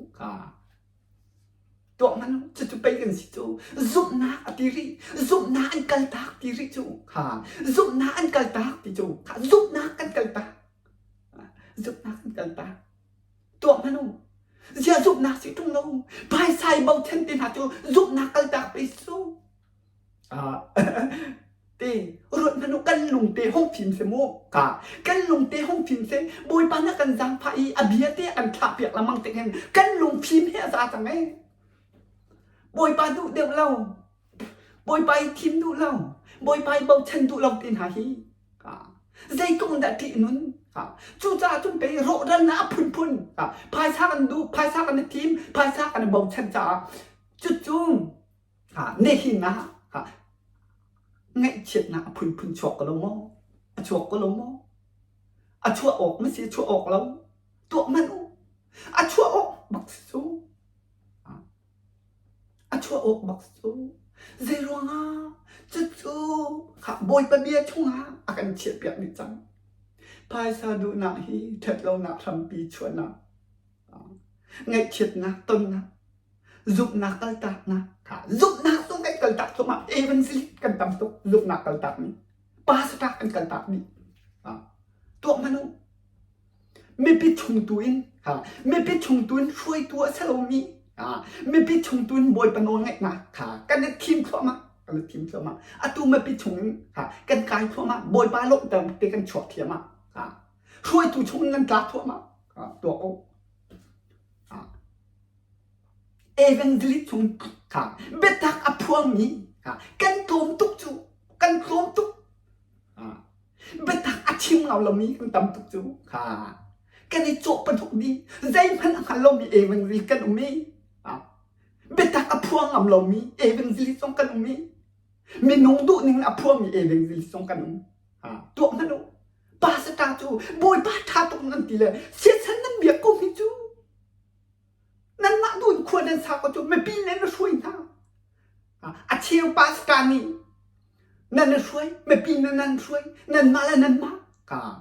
Tuah hmanh u, cucu pei kan si cu. Zumhnak a ti rih. Zumhnak an kaltak ti rih cu. Kha zumhnak an kaltak ti cu. Kha zumhnak kan kaltak. Zumhnak kan kaltak. Tuah hmanh u. Zia zumhnak si ṭung lo. Phaisa i bochan te hna cu zumhnak kaltak pe su. Te ruat hmanh u kan lung te hong fim seh mu. Ka kan lung te hong fim seh. Bawipa na kan zaangfah i a bia te an thlah piak lengmang tik hin kan lung fim he a za cang ee. Bawipa duh deuh lo. Bawipa i thim duh lo. Bawipa i bochan duh lo te hna hi. Zei kong dah ṭih nun? Cucaah cun pei rawhralnak a phunphun phaisa kan duh, phaisa kan i thim, phaisa kan i bochan caah cucu nihin ah ngaihchiatnak a phunphun chuak ko lo maw? A chuak ko lo maw? A chuah awk ma si, a chuah awk lo? Tuah hmanh u. A chuah awk bak si cu. A chuah awk bak cu zeiruangah cucu Bawipa bia chungah a kan chiahpiak dih cang. Phaisa duhnak hi ṭhatlonak hrampi chuahnak, ngaihchiatnak tonnak, zumhnak kaltaknak kha zumhnak zong kan kaltak thluahmah evangelist kan tam tuk zumhnak kaltak mi pastor kan kaltak dih. Tuah hmanh u. Mipi chung tu in mipi chung tu in hruaitu a si lomi mipi chung tu in Bawipa nawl ngaihnak kha kan i thim thluahmah kan i thim thluahmah atu mipi chung in kan kai thluahmah Bawipa lawmhter te kan chuak thliahmah hruaitu chung in nan tla thluahmah tuah ko evangelist chung kha biatak a phuangmi kan tlawm tuk cu kan tlawm tuk Biatak a chim ngau lomi kan tam tuk cu. Kha kan i cawh patuk dih. Zeihmanh a hngal lomi evangelist kan um i biatak a phuang ngam lomi evangelist zong kan um i minung duhning a phuangmi evangelist zong kan um. Tuah hmanh u. Pastor cu Bawipa ṭha tuk nan ti le siasan nan biak ko hi cu. Nanmah duh in khua nan sa ko cu mipi nih na hruai hna. A cheu pastor nih nan i hruai, mipi nih nan hruai, nanmah le nanmah,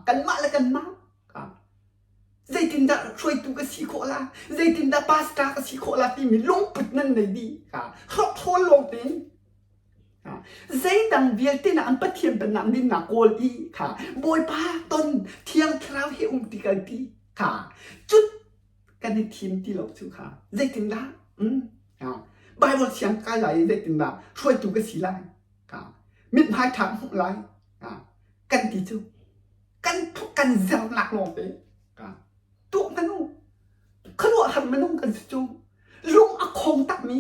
kanmah le kanmah. Zeitindah hruaitu ka si khawh la, zeitindah pastor ka si khawh la timi lungput nan nei dih. Hrokhrawl lawng tein. Zeidang vialte na an Pathian pennak dinnak kawl i kha Bawipa ton Thiang Thlarau he um ti kal ti kha cut kan i thim ti lo cu kha zeitindah mm, Bible siang kai lai i zeitindah hruaitu ka si lai ka mithmai ṭha hmuh lai kan ti cu kan kan zernak lawngte ka tuah hmanh u khuaruahhar minung kan si cu lung a khong takmi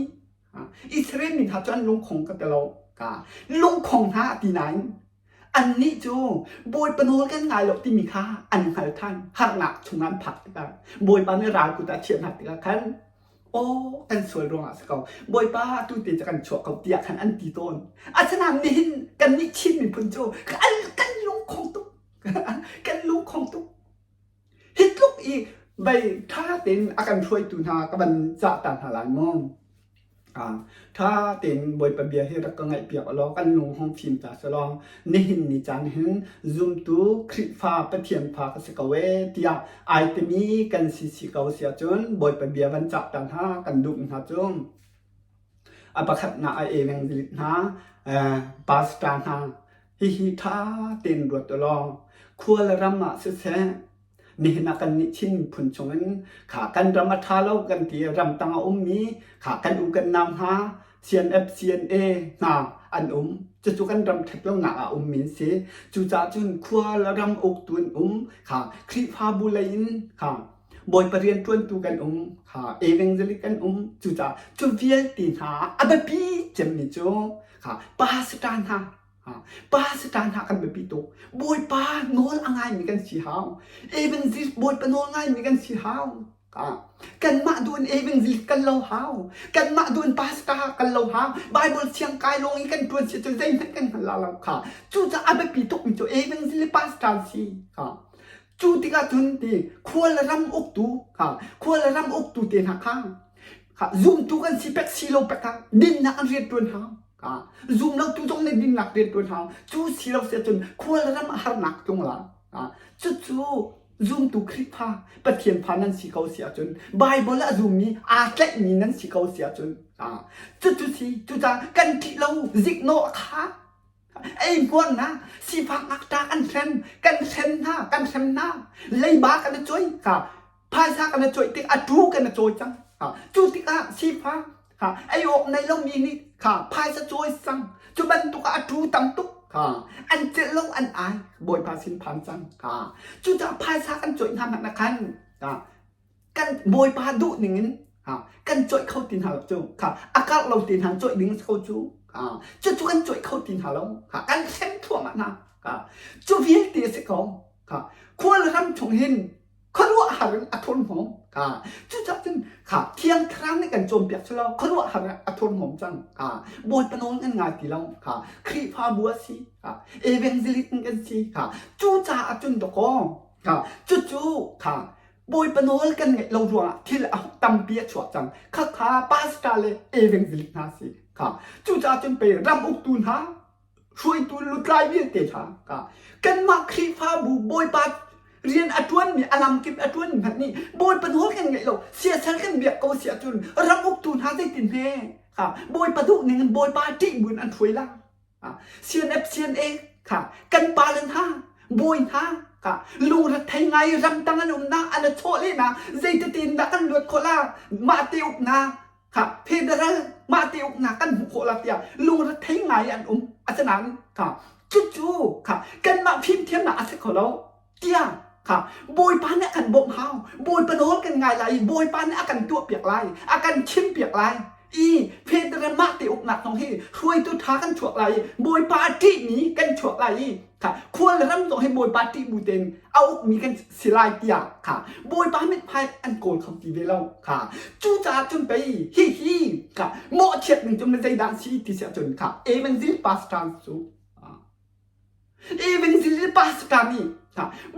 Israel mi hna cu an lungkhong ka ti lo ka lungkhong hna ti nain Annih cu Bawipa nawl kan ngai lo timi kha an hngal ṭhan. Harnak chungah an phak tikah Bawipa nih ral kut ah a chiah hna tikah khan aw kan sual ruangah a si ko. Bawipa atu te cu kan chuak ko tiah khan an ti tawn. Asinain nihin kannih Chin miphun cu kan, kan lungkhong tuk. kan lungkhong tuk. Hi tluk i vei ṭha tein a kan hruaitu hna ka van cah ta hna lai maw? Ṭha tein Bawipa bia hi rak ka ngaihpiak u law kan lung hong fim ta selaw nihin ni caan hin zumtu Khrihfa Pathian fa ka si ko ee tiah ai timi kan si si ko si ahcun Bawipa bia van cah ta hna kan duh hna cu a pakhatnak a evangelist hna pastor hna hihi ṭha tein ruat u law khua le ram ah siseh nihin ah kannih Chin miphun chungin kha kan ram a ṭha lo kan ti ramtang a ummi kha kan u kan nau hna CNF CNA hna an um cucu kan ram ṭhat lonak ah ummi an si cucaah cun khua le ram uktu an um kha Khrihfabu lei in kha Bawipa rianṭuantu kan um kha evangelic kan um cucaah cu vialte hna a biapi cemmi cu kha pastor hna Pastor hna kan biapi tuk. Bawipa nawl a ngaimi kan si hau. Evangelist Bawipa nawl ngaimi kan si hau. Kanmah duh in evangelist kan lo hau. Kanmah duh in pastor kan lo hau. Bible siang kai lawng i kan ṭuan si cu zeihmanh kan hngal la lo kha. Cucaah a biapi tukmi cu evangelist pastor si. Kha. Cu tikah cun ti khua le ram uktu kha khua le ram uktu te hna kha kha zumtu kan si pek si lo pek ah dinnak an rian ṭuan hau. Zum lo tu zong nih dinnak rian ṭuan hau. Cu si lo si ahcun khua le ram a harnak tlung la. Cucu. Zumtu Khrihfa Pathian fa nan si ko si ahcun Bible a zummi aa tlaihmi nan si ko si ahcun cucu si cucaah kan ṭih lo ziknawh a kha eihmuarnak sifak ngakṭah kan hrem kan hrem hna kan hrem hna leiba kan i cawi kha phaisa kan i cawih tik a ṭu kan i cawi cang cu tikah sifak kha ei awk nei lomi nih kha phaisa cawi cang cu bantuk ah a ṭu tam tuk kha an celh lo an ai bawipa sin phan cang kha cucaah phaisa kan cawih hna hmanh ah khan kan bawipa duh ning in kan cawih kho ti hna lo cu kha a karh lo ti hna cawih ding ko cu cucu kan cawih kho ti hna lo kha kan hrem thluahmah hna kha cu vialte a si ko kha khual ram chung hin khuaruahhar in a thurhnawm kha cucaah cun kha thiang thlarau nih kan cawnpiak cu lo khuaruahhar in a thurhnawm cang kha bawipa nawl kan ngai ti lo kha Khrihfabu a si kha evangelist kan si kha cucaah cun dawkaw kha cucu kha Bawipa nawl kan ngeih lo ruangah thil a tampi a chuak cang. Khakha pastor le evangelist hna si. Kha cucaah cun pei ram uktu hna hruaitu lutlai vialte hna kha kanmah Khrihfabu Bawipa rian a ṭuanmi a lamkip a ṭuanmi hmanh nih Bawipa nawl kan ngeih lo siasal kan biak ko si ahcun ram uktu hna zeitin hme kha Bawipa duh ning in Bawipa ṭih buin an hruai la. CNF CNA kha kan pale hna bawi hna kha lungrethei ngai ramtang an umnak an i chawhlehnak zeitete in dah kan luat khawh la mah te uknak kha federal mah te uknak kan hmuh khawh la tiah lungrethei ngai an um asinain kha cucu kha kanmah fimthiamnak a si kho lo tiah kha Bawipa nih a kan bawmh hau Bawipa nawl kan ngai lai i Bawipa nih a kan tuahpiak lai a kan chimpiak lai i federal mah te uknak zong hi hruaitu ṭha kan chuak lai i Bawipa a ṭihmi kan chuak lai i kha khual ram zong hi Bawipa ṭih bu tein a ukmi kan si lai tiah kha Bawipa mithmai an kawl kho ti ve lo kha cucaah cun pei hihi kha mawhchiat ning cu zeidah si ti si ahcun kha Evangel pastor cu Evangelist pastor nih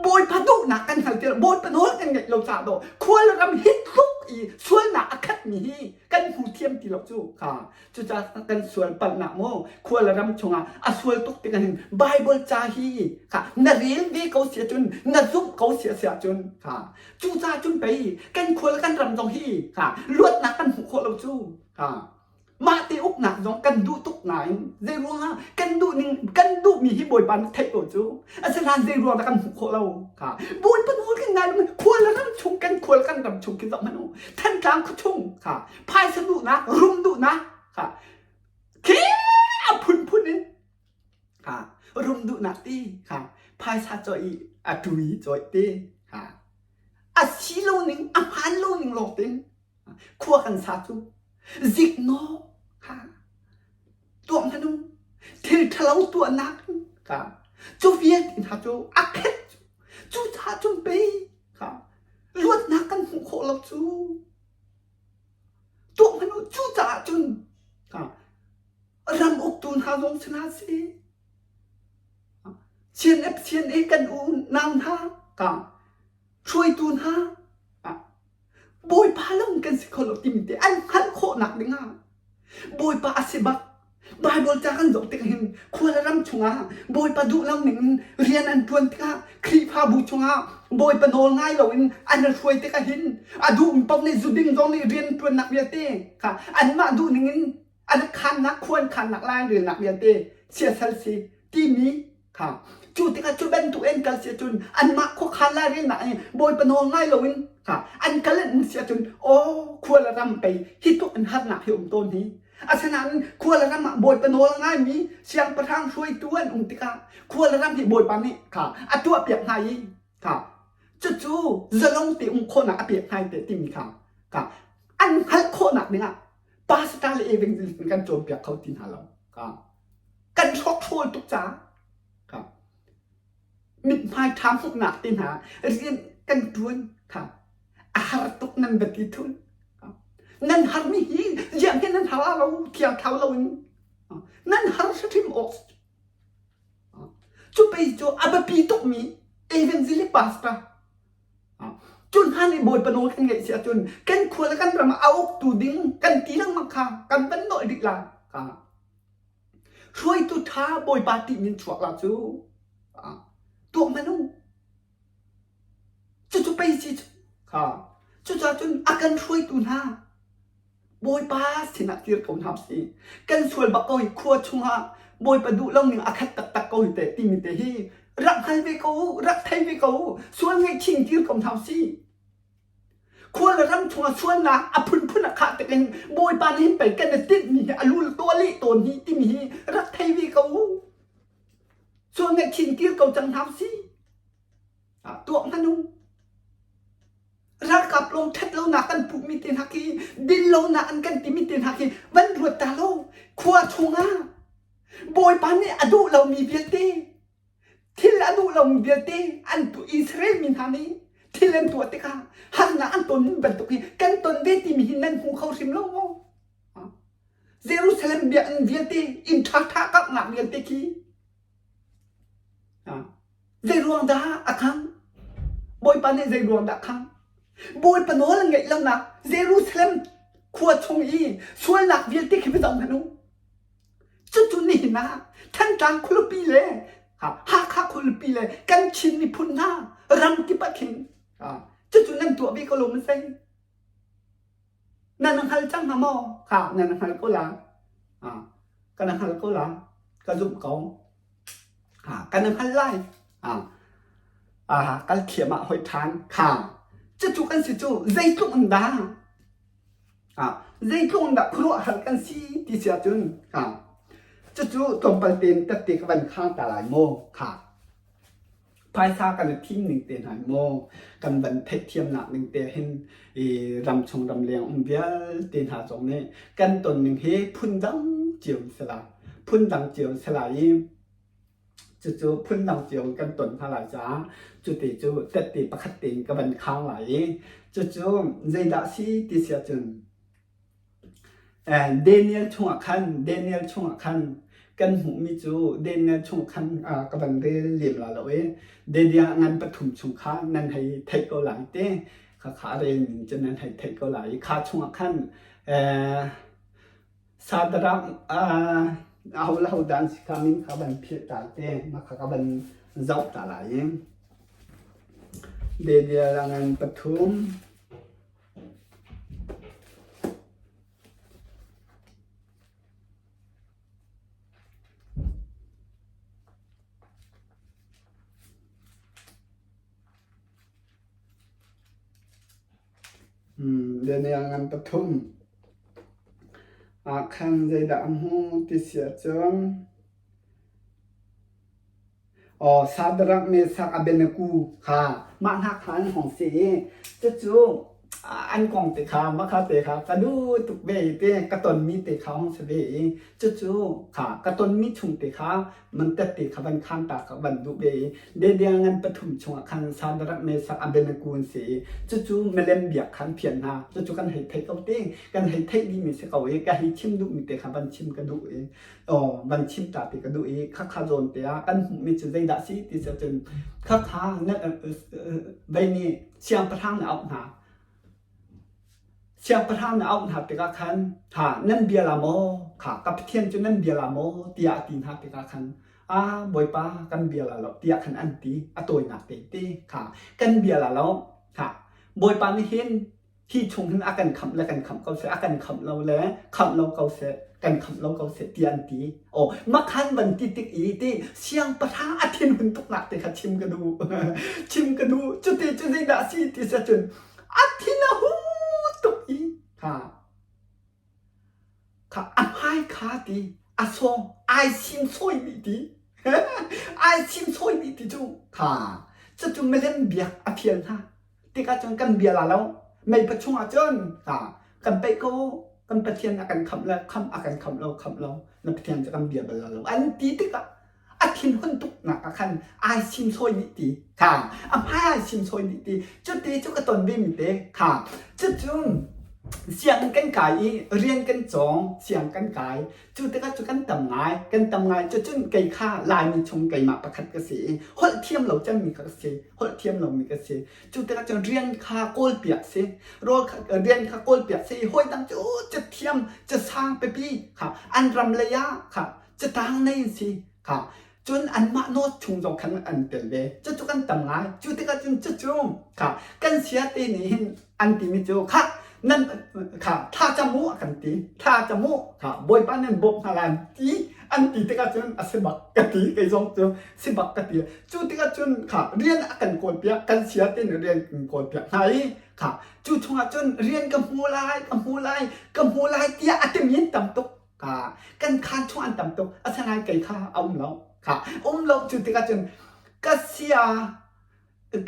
Bawipa duhnak kan hngal ti lo Bawipa nawl kan ngaih lo caah dawh khual ram hi tluk i sualnak a khatmi hi kan hmu thiam ti lo cu kha cucaah kan sual palhnak maw khual ram chungah a sual tuk tikah hin Bible ca hi kha na rel ve ko si ahcun na zumh ko si a si ahcun kha cucaah cun pei kan khual kan ram zong hi kha luatnak kan hmuh khawh lo cu kha Mah te uknak zong kan duh tuk nain zei ruangah kan duh ning kan duhmi hi Bawipa nih theih ko cu. Asinain zei ruang dah kan hmuh khawh lo kha. Bawipa nawl kan ngai lo khual ram chung kan khual kan ram chung khi zoh hmanh u. Thantlang khuachung kha phaisa duhnak rum duhnak kha khi a phunphun in kha rum duhnak ti kha phaisa cawih i a tui cawih ti kha a si lo ning a hmaan lo ning lawng tin Khua kan sa cu ziknawh kha tuah hmanh u thil ṭhalo tuahnak kha cu vialte hna cu a khet cu cucaah cun pei kha luatnak kan hmuh khawh lo cu tuah hmanh u cucaah cun kha ram uktu hna zong si hna seh CNF CNA kan unau hna ka hruaitu hna Bawipa lawng kan si kho lo timi te an hngalh khawhnak dingah Bawipa a si bak Bible ca kan zoh tik hin khua le ram chungah Bawipa duh lo ning in rian an ṭuan tikah Khrihfabu chungah Bawipa nawl ngai loin an hruai tikah hin a duhmi paoh nih zuding zong nih rian ṭuannak vialte kha anmah duh ning in an khannak khua an khannak lai relnak vialte siasal si timi Kha cu tikah cu bantuk in kal si ahcun anmah khuakhan lairelnak i Bawipa nawl ngai loin kha an kal an um si ahcun aw khua le ram pei hi tluk in harnak hi um tawn hi. Asinain khua le ram ah Bawipa nawl ngaimi siangpahrang hruaitu an um tikah khua le ram hi Bawipa nih kha a tuahpiak hna i kha cucu zalong te um khawhnak a pek hna i teh timi kha kha an hngalh khawhnak dingah pastor le evangelist kan cawnpiak kho ti hna lo. Kha kan hrawkhrawl tuk caah kha mithmai ṭha hmuhnak te hna rian kan ṭuan kha a har tuk nan va ti thul nan harmi hi ziang hi nan har lo thiang thlau loin nan har hrim awk cu pei cu a biapi tukmi evangelic pastor cu hna nih bawipa nawl kan ngeih si ahcun kan khua le kan ram ah a uktu ding kan ti lengmang kha kan van nolh dih la kha Hruaitu ṭha Bawipa ṭih min chuak la cu tuah hmanh u. Cucu pei si cu. Kha. Cucaah cun a kan hruaitu hna Bawipa sinah kir ko hna usih. Kan sual bak ko hi khua chungah Bawipa duh lo ning a khat taktak ko hi teh timi te hi rak hngal ve ko u, rak thei ve ko u. Sual ngaihchih kir ko hna usih. Khua le ram chungah sualnak a phunphun a khah tik in Bawipa nih hin pei kan i tinhmi hi a lul tuah leh tawn hi timi hi rak thei ve ko u. Sual ngaihchih kir ko cang hna usih. Tuah hmanh u. Ralkap lawng ṭhat lonak kan puhmi te hna khi din lonak an kan timi te hna khi van ruat ta lo. Khua chungah Bawipa nih a duh lomi vialte thil a duh lomi vialte an tu Israel mi hna nih thil an tuah tikah harnak an ton bantuk hi kan ton ve timi hi nan hmu kho hrim lo maw? Jerusalem biakinn vialte inn ṭhaṭha kaknak vialte khi Zeiruang dah a khang? Bawipa nih zeiruang dah a khang? Bawipa nawl an ngaih lonak Jerusalem khua chung i sualnak vialte khi va zoh hmanh u. Cucu nihin ah Thantlang khualipi le Hakha khualipi le kan Chin miphun hna ram kip ah khin cucu nan tuah ve ko lo maw sei? Nan hngal cang hnga maw? Kha nan hngal ko la. Kan hngal ko la. Ka zumh ko. Kan hngal lai. Kal thiam ah hoi ṭhan. Kha cucu kan si cu zeitluk in dah zeitluk in dah khuaruahhar kan si ti si ahcun cucu tlawmpal tein tette ka van khang ta lai maw? Kha Phaisa kan i thim ning te hna maw kan van theihthiamnak ning te hin i ramchung ramleng um vialte hna zong nih kan ton ning hi phundang cio an si lai. Phundang cio an si lai i cucu phundang cio in kan ton hna lai caah cuti cu tette pakhat tein ka van khang lai i cucu zeidah si ti si ahcun Daniel chungah khan Daniel chungah khan kan hmuhmi cu Daniel chung khan ka van rel lem la lo i Daniel ngan pathum chung kha nan hei theih ko lai te khakha a rel ning cu nan hei theih ko lai i kha chungah khan Sadarak aho le ho dan si kha min kha van philh ta te mah kha ka van zoh ta lai i Daniel a ngan pathum Daniel ngan pathum ah khan zeidah a hmu ti si ahcun Aw Sadarak, Meshach, Abednego kha mah hna kha an hung si i cucu an kong te kha mahka te kha ka duh tuk ve i te ka tonmi te kha hung si ve i cucu kha ka tonmi chung te kha mantat te kha van khan ta ka van duh ve i Daniel ngan pathum chungah khan Sadarak, Meshach, Abednego an si i cucu milem biak kha an phian hna. Cucu kan hei theih ko te kan hei theih dihmi si ko i ka hei chim duhmi te kha van chim ka duh i van chim ta ti ka duh i khakha zawn te ah kan hmuhmi cu zeidah si ti cun khakha vei nih siangpahrang na auh hna siangpahrang na auh hna tikah khan ha nan bia la maw kha ka pathian cu nan bia la maw tiah a ti hna tikah khan a bawipa kan bia la lo tiah khan an ti a tawinak te te kha kan bia la lo kha bawipa nih hin hi chung hin a kan khamh le kan khamh ko seh a kan khamh lo le khamh lo ko seh kan khamh lo ko seh tiah an ti aw makhan van ti tik i ti siangpahrang a thinhun tuknak te kha chim ka duh chim ka duh cuti cu zeidah si ti se cun a thin a hu tuk i ha Kha a hmai kha ti a sawng ai simsawi dih ti ai simsawi dih ti cu kha cucu milem biak a fial hna tikah cun kan bia la lo meipha chungah cun kha kan peih ko kan Pathian a kan khamh le khamh a kan khamh lo khamh lo na Pathian cu kan bia bal la lo an ti tikah a thinhun tuknak ah khan ai simsawi dih ti kha a hmai ai simsawi dih ti cuti cu ka ton ve mi te kha cucu sianginn kan kai i rian kan cawng siang kan kai cu tikah cu kan tam ngai kan tam ngai cucun kei kha Laimi chung keimah pakhat ka si i holh thiam lo cemmi kha ka si holh thiam lomi ka si cu tikah cun rian kha kawl piak si rawl kha rian kha kawl piak si hawi dang cu cathiam casang pipi kha an ram lei ah kha catang nei an si kha. Cun anmah note chung zong khan an tel ve. Cucu kan tam ngai. Cu tikah cun cucu kha kan sia te nih hin an timi cu kha nan kha thla cam u a kan ti. Thla cam u kha Bawipa nan bawmh hna lai an ti an ti tikah cun a si bak ka ti kei zong cu si bak ka ti. Cu tikah cun kha rian a kan kawlpiak kan sia te nih rian kan kawlpiak hna i kha cu chungah cun rian ka hmu lai ka hmu lai ka hmu lai tiah a timi an tam tuk. Ka kan khaan chung an tam tuk. Asinain kei kha a um lo. Kha um lo cu tikah cun ka sia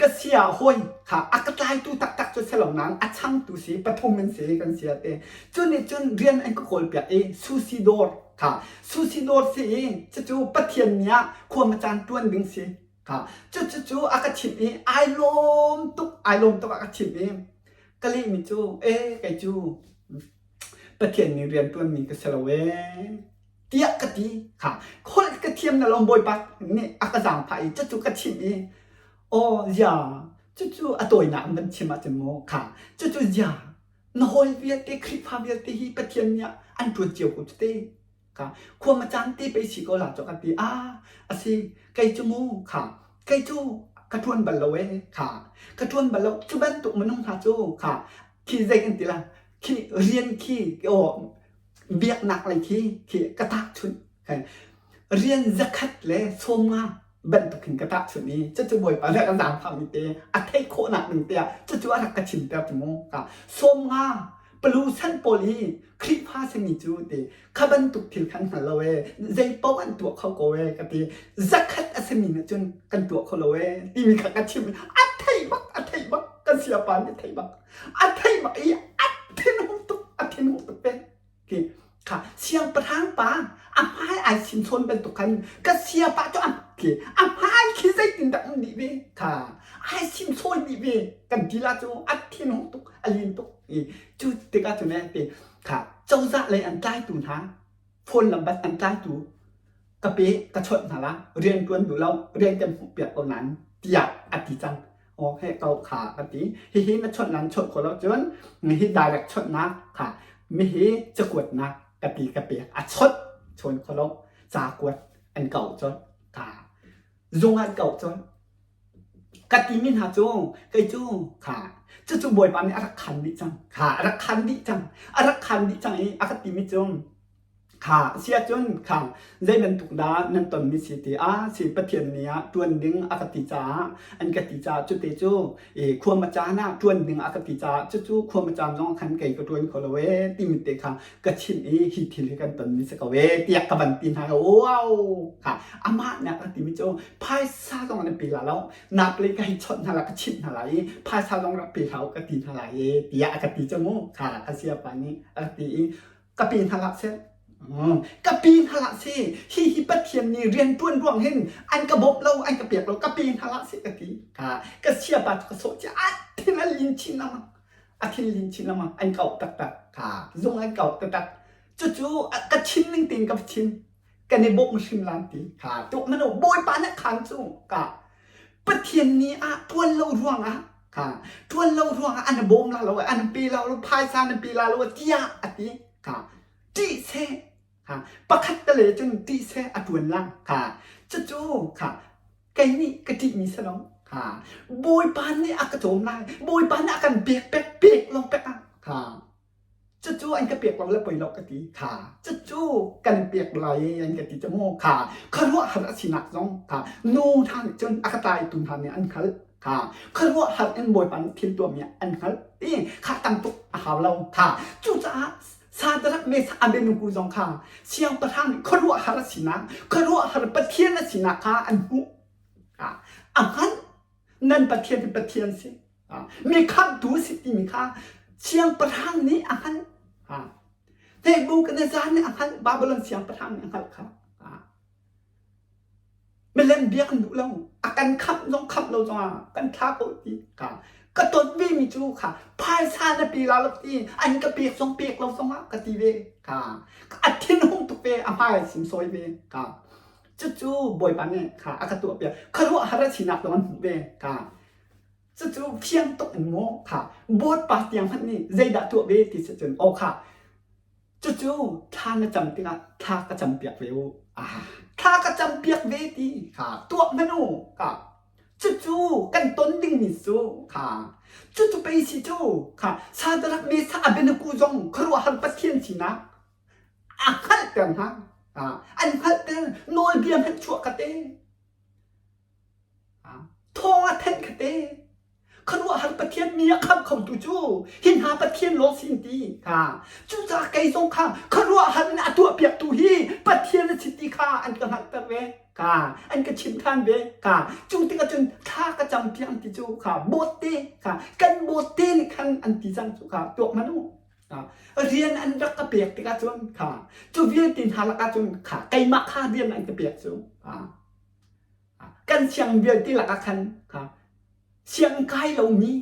ka sia hawi kha a ka tlaitu taktak cu si lo nain a changtu si pathum in si kan sia te. Cu nih cun rian an ka kawlpiak i sushi dawr kha sushi dawr si i cucu Pathian ni ah khua caan ṭuan ding si. Kha cucu cu a ka chimh i ai lawm tuk ai lawm tuk a ka chimh i ka lehmi cu e kei cu Pathian nih rianṭuanmi ka si lo ee tiah ka ti. Kha holh ka thiam na lawm Bawipa nih a ka zaangfah i cucu ka chimh i aw zia cucu a tawinak in van chim ahcun maw kha cucu zia na hawi vialte Khrihfa vialte hi Pathian nih an ṭuan cio ko cu te kha khua ma caan te pei si ko la cu ka ti a a si kei cu mu kha kei cu ka ṭuan bal lo ee kha ka ṭuan bal lo cu bantuk minung hna cu kha khi zei kan ti la khi rian khi aw biaknak lei khi khi ka tahchunh rian zakhat le 50 bantuk hin ka tahchunh i cucu Bawipa nih a kan zaangfahmi te a theih khawhnak ding te ah cucu a rak ka chimter cu mu ka 50 palu san pawl hi Khrihfa simi cu ti kha bantuk thil khan hngal lo ee zei paoh an tuah kho ko ee ka ti zakhat a simi nih cun kan tuah kho lo ee timi kha ka chim a theih bak a theih bak kan siapa nih theih bak a theih bak i a thinhung tuk a thinhung tuk peng ti kha siangpahrang pa a hmai ai simsawn bantuk khan ka siapa cu a khi a hmai khi zeitindah um dih ve kha ai simsawn dih ve kan ti la cu a thinhung tuk a lin tuk i cu tikah cun eh ti kha cozah lei an tlaitu hna phone lambat an tlaitu ka pe ka chawnh hna la rian ṭuan duh lo rian kan hmuh piak ko nain tiah a ti cang aw he ko kha ka ti hihi na chawnh nan chawnh khawh lo cun hi direct chawnhnak kha mihi cakuatnak ka ti ka pek a chawnh chawn kho lo ca kuat an kau cun ka zung an kau cun ka timi hna cu kei cu kha cucu Bawipa nih a rak khan dih cang kha a rak khan dih cang a rak khan dih cang i a ka timi cu Kha si ahcun kha zei bantuk dah nan tonmi si ti ah si Pathian nih ah ṭuan ding a ka ti caah an ka ti caah cute cu i khuama caan ah ṭuan ding a ka ti caah cucu khuama caan zong khan kei ka ṭuan kho lo ee timi te kha ka chimh i hi thil hi kan tonmi si ko ee tiah ka van ti hna wow kha amah nih a ka timi cu phaisa zong an pe la lo nak le ka hei chawnh hna la ka chimh hna lai i phaisa zong rak pe hlah u ka ti hna lai ee tiah a ka ti cu mu kha ka siapa nih a ka ti i Ka pe hna hlah seh. Ka pe hna hlah seh. Hi hi Pathian nih rian ṭuan ruang hin an ka bawmh lo, an ka pek lo, ka pe hna hlah seh ka ti. Ka ka siapa cu ka sawh cia. A thin a lin chin lengmang. A thin lin chin lengmang. An kauh taktak. Ka zung an kauh taktak. Cucu ka chin ning tein ka chim. Kan i bawmh hrim lan ti. Ka tuk mano Bawipa nih khan cu ka Pathian ni ah ṭuan lo ruangah kha ṭuan lo ruangah an bawm la lo an pe la lo phaisa an pe la lo tiah a ti kha ṭih seh kha pakhat tale cun ṭih seh a ṭuan la kha cucu kha kei nih ka ṭihmi si lo kha Bawipa nih a ka cawm lai Bawipa nih a kan pek pek pek lo pek ah kha Cucu an ka pek lo le poi lo ka ti. Kha cucu kan pek lai an ka ti cu mu. Kha khuaruahhar a sinak zong kha nu hna nih cun a ka tlaitu hna nih an hngalh. Kha khuaruahhar in Bawipa nih thil tuahmi an hngalh. I kha tam tuk a hau lo. Kha cucaah Sadrak Meshach Abednego zong kha siangpahrang nih khuaruahhar a sinak, khuaruahhar Pathian a sinak kha an hmuh. A hngalh. Nan Pathian hi Pathian si. Mi khamhtu a si timi kha siangpahrang nih a hngalh. Nebuchadnezzar nih a hngalh, Babylon siangpahrang nih a hngalh kha. Milem biak an duh lo. A kan khamh zong khamh lo zongah kan thla ko ti kha. Ka ton ve mi cu kha phaisa na pe la lo ti an ka pek zong pek lo zongah ka ti ve kha. A thinhung tuk ve, a hmai sim sawi ve kha. Cucu Bawipa nih kha a ka tuah piak. Khuaruahhar a sinak zong an hmuh ve kha. Cucu fiang tuk in maw kha Bawipa tiang hmanh nih zeidah tuah ve ti si cun aw kha cucu thla na cam tikah thla ka campiak ve u. Thla ka campiak ve ti kha tuak hmanh u kha cucu kan ton dingmi cu kha cucu pei si cu kha Sadrak Meshach Abednego zong khuaruahhar Pathian sinak a hngalhter hna. An hngalhter nawlbia hmanh chuah ka te. Thawng a thenh kha te. Khuaruahhar Pathian mi a khamh khotu cu hi hna Pathian lawng sin ti kha. Cucaah kei zong kha khuaruahhar in a tuahpiaktu hi Pathian a si ti kha an ka hngalhter ve kha an ka chim ṭhan ve kha. Cu tikah cun thla ka cam piak an ti cu kha bawtte kha kan bawtte nih khan an ti cang cu kha tuak hmanh u. Rian an rak ka pek tikah cun kha cu vialte hna lakah cun kha keimah kha rian an ka pek cu. Kan sianginn vialte lakah khan kha sianginn kai lomi,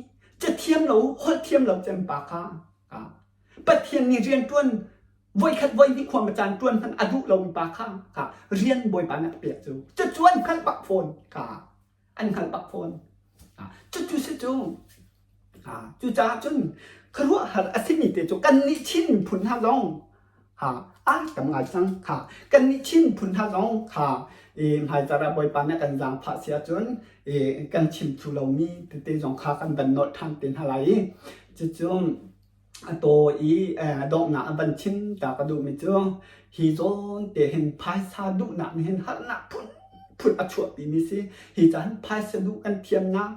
cathiam lo, holh thiam lo cem pa kha Pathian nih rian ṭuan voikhat voihnih khua caan ṭuan hmanh a duh lomi pa kha kha rian Bawipa nih a pek cu. Cucu an hngalh bak fawn kha an hngalh bak fawn. Cucu si cu cucaah cun khuaruahhar a simi te cu kannih Chin miphun hna zong ha a tam ngai cang kha kannih Chin miphun hna zong kha i hmaizarh ah Bawipa nih kan zaangfah si ahcun i kan chim thlu lomi tete zong kha kan van nolh ṭhan te hna lai i cucu a taw i donghnak a van chim ta ka duhmi cu hi zawn te hin phaisa duhnak nih hin harnak phunphun a chuahpimi si hi caan phaisa duh kan thiamnak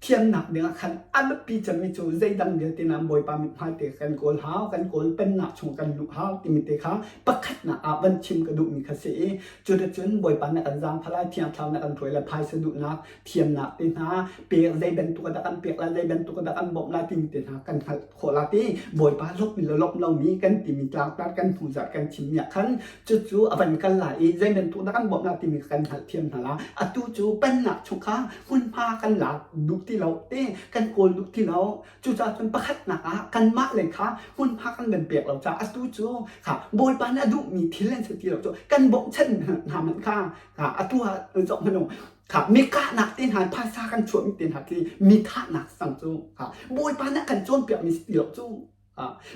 Thiamnak dingah khan a biapi cemmi cu zeidang vialte nain Bawipa mithmai te kan kawl hau, kan kawl pennak chung kan luh hau timi te kha pakhatnak ah van chim ka duhmi kha si i cuticun Bawipa nih kan zaangfah lai, Thiang Thlarau nih kan hruai lai, phaisa duhnak, thiamnak te hna pek zei bantuk ah dah kan pek lai, zei bantuk ah dah kan bawmh lai timi te hna kan hngalh khawh la ti Bawipa lawmhmi le lawmh lomi kan timi tlangtar kan hnuzarh kan chimmi ah khan cucu a van kal lai i zei bantuk dah kan bawmh lai timi kan hngalhthiam hna la. Atu cu pennak chung kha hmunhma kan lak duh ti lo te kan kawl duh ti lo. Cucaah cun pakhatnak ah kanmah lei kha hmunhma kan van pek lo caah atu cu kha Bawipa nih a duhmi thil an si ti lo cu kan bawmhchanh hna hmanh kha atu ah zoh hmanh u kha mi kahnak te hna phaisa kan chuahmi te hna khi mi thahnak sang cu kha Bawipa nih a kan cawnpiakmi si ti lo cu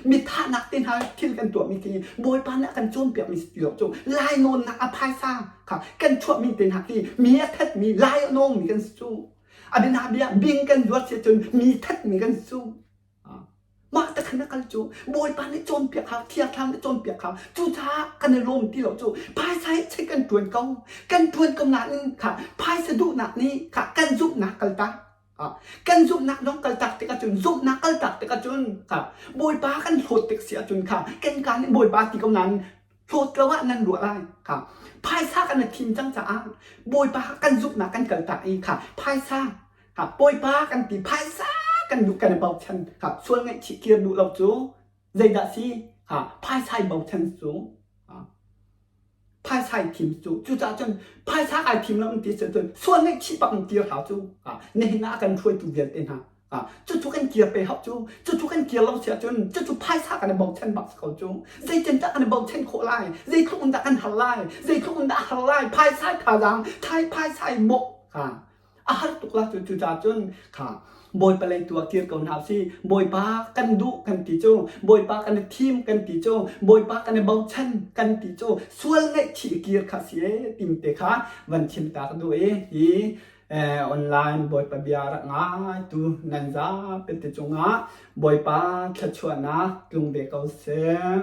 Mi thahnak te hna thil kan tuahmi khi Bawipa nih a kan cawnpiakmi si ti lo cu lainawnnak a phaisa kha kan chuahmi te hna khi mi a thatmi lai a nawngmi kan si cu. A bianabia bing kan zuat si cun mi thatmi kan si cu. Mah te khan a kal cu Bawipa nih cawnpiak hau, Thiang Thlarau nih cawnpiak hau. Cucaah kan i lawm ti lo cu phaisa hi chei kan ṭuan ko. Kan ṭuan ko nain kha phaisa duhnak nih kha kan zumhnak kaltak. Kan zumhnak zong kaltak tikah cun zumhnak kaltak tikah cun kha Bawipa kan hlawt tik si ahcun kha kan kaa nih Bawipa ti ko nain hlawt lo ah nan ruah lai kha phaisa kan i thim cang caah Bawipa kan zumhnak kan kaltak i kha phaisa kha Bawipa kan ti phaisa kan duh kan i bochan kha sual ngaihchih kir duh lo cu zeidah si kha phaisa i bochan cu Phaisa i thim cu cucaah cun phaisa ai thim lo ti si cun sual ngaihchih bak in kir hau cu nihin ah a kan hruaitu vialte hna cucu kan kir pe hau cu cucu kan kir lo si ahcun cucu phaisa kan i bochan bak si ko cu zeitin dah kan i bochan khawh lai zeitluk in dah kan har lai zeitluk in dah a har lai phaisa thazaang thai phaisa i mawh A har tuk la cu cucaah cun kha Bawipa lei tu ah kir ko hna usih. Bawipa kan duh kan ti cu, Bawipa kan i thim kan ti cu, Bawipa kan i bochan kan ti cu, sual ngaihchih kir kha si ee timi te kha van chim ta ka duh i hi online Bawipa bia rak ngaitu nan zapi te cungah Bawipa thluachuahnak tlung ve ko seh.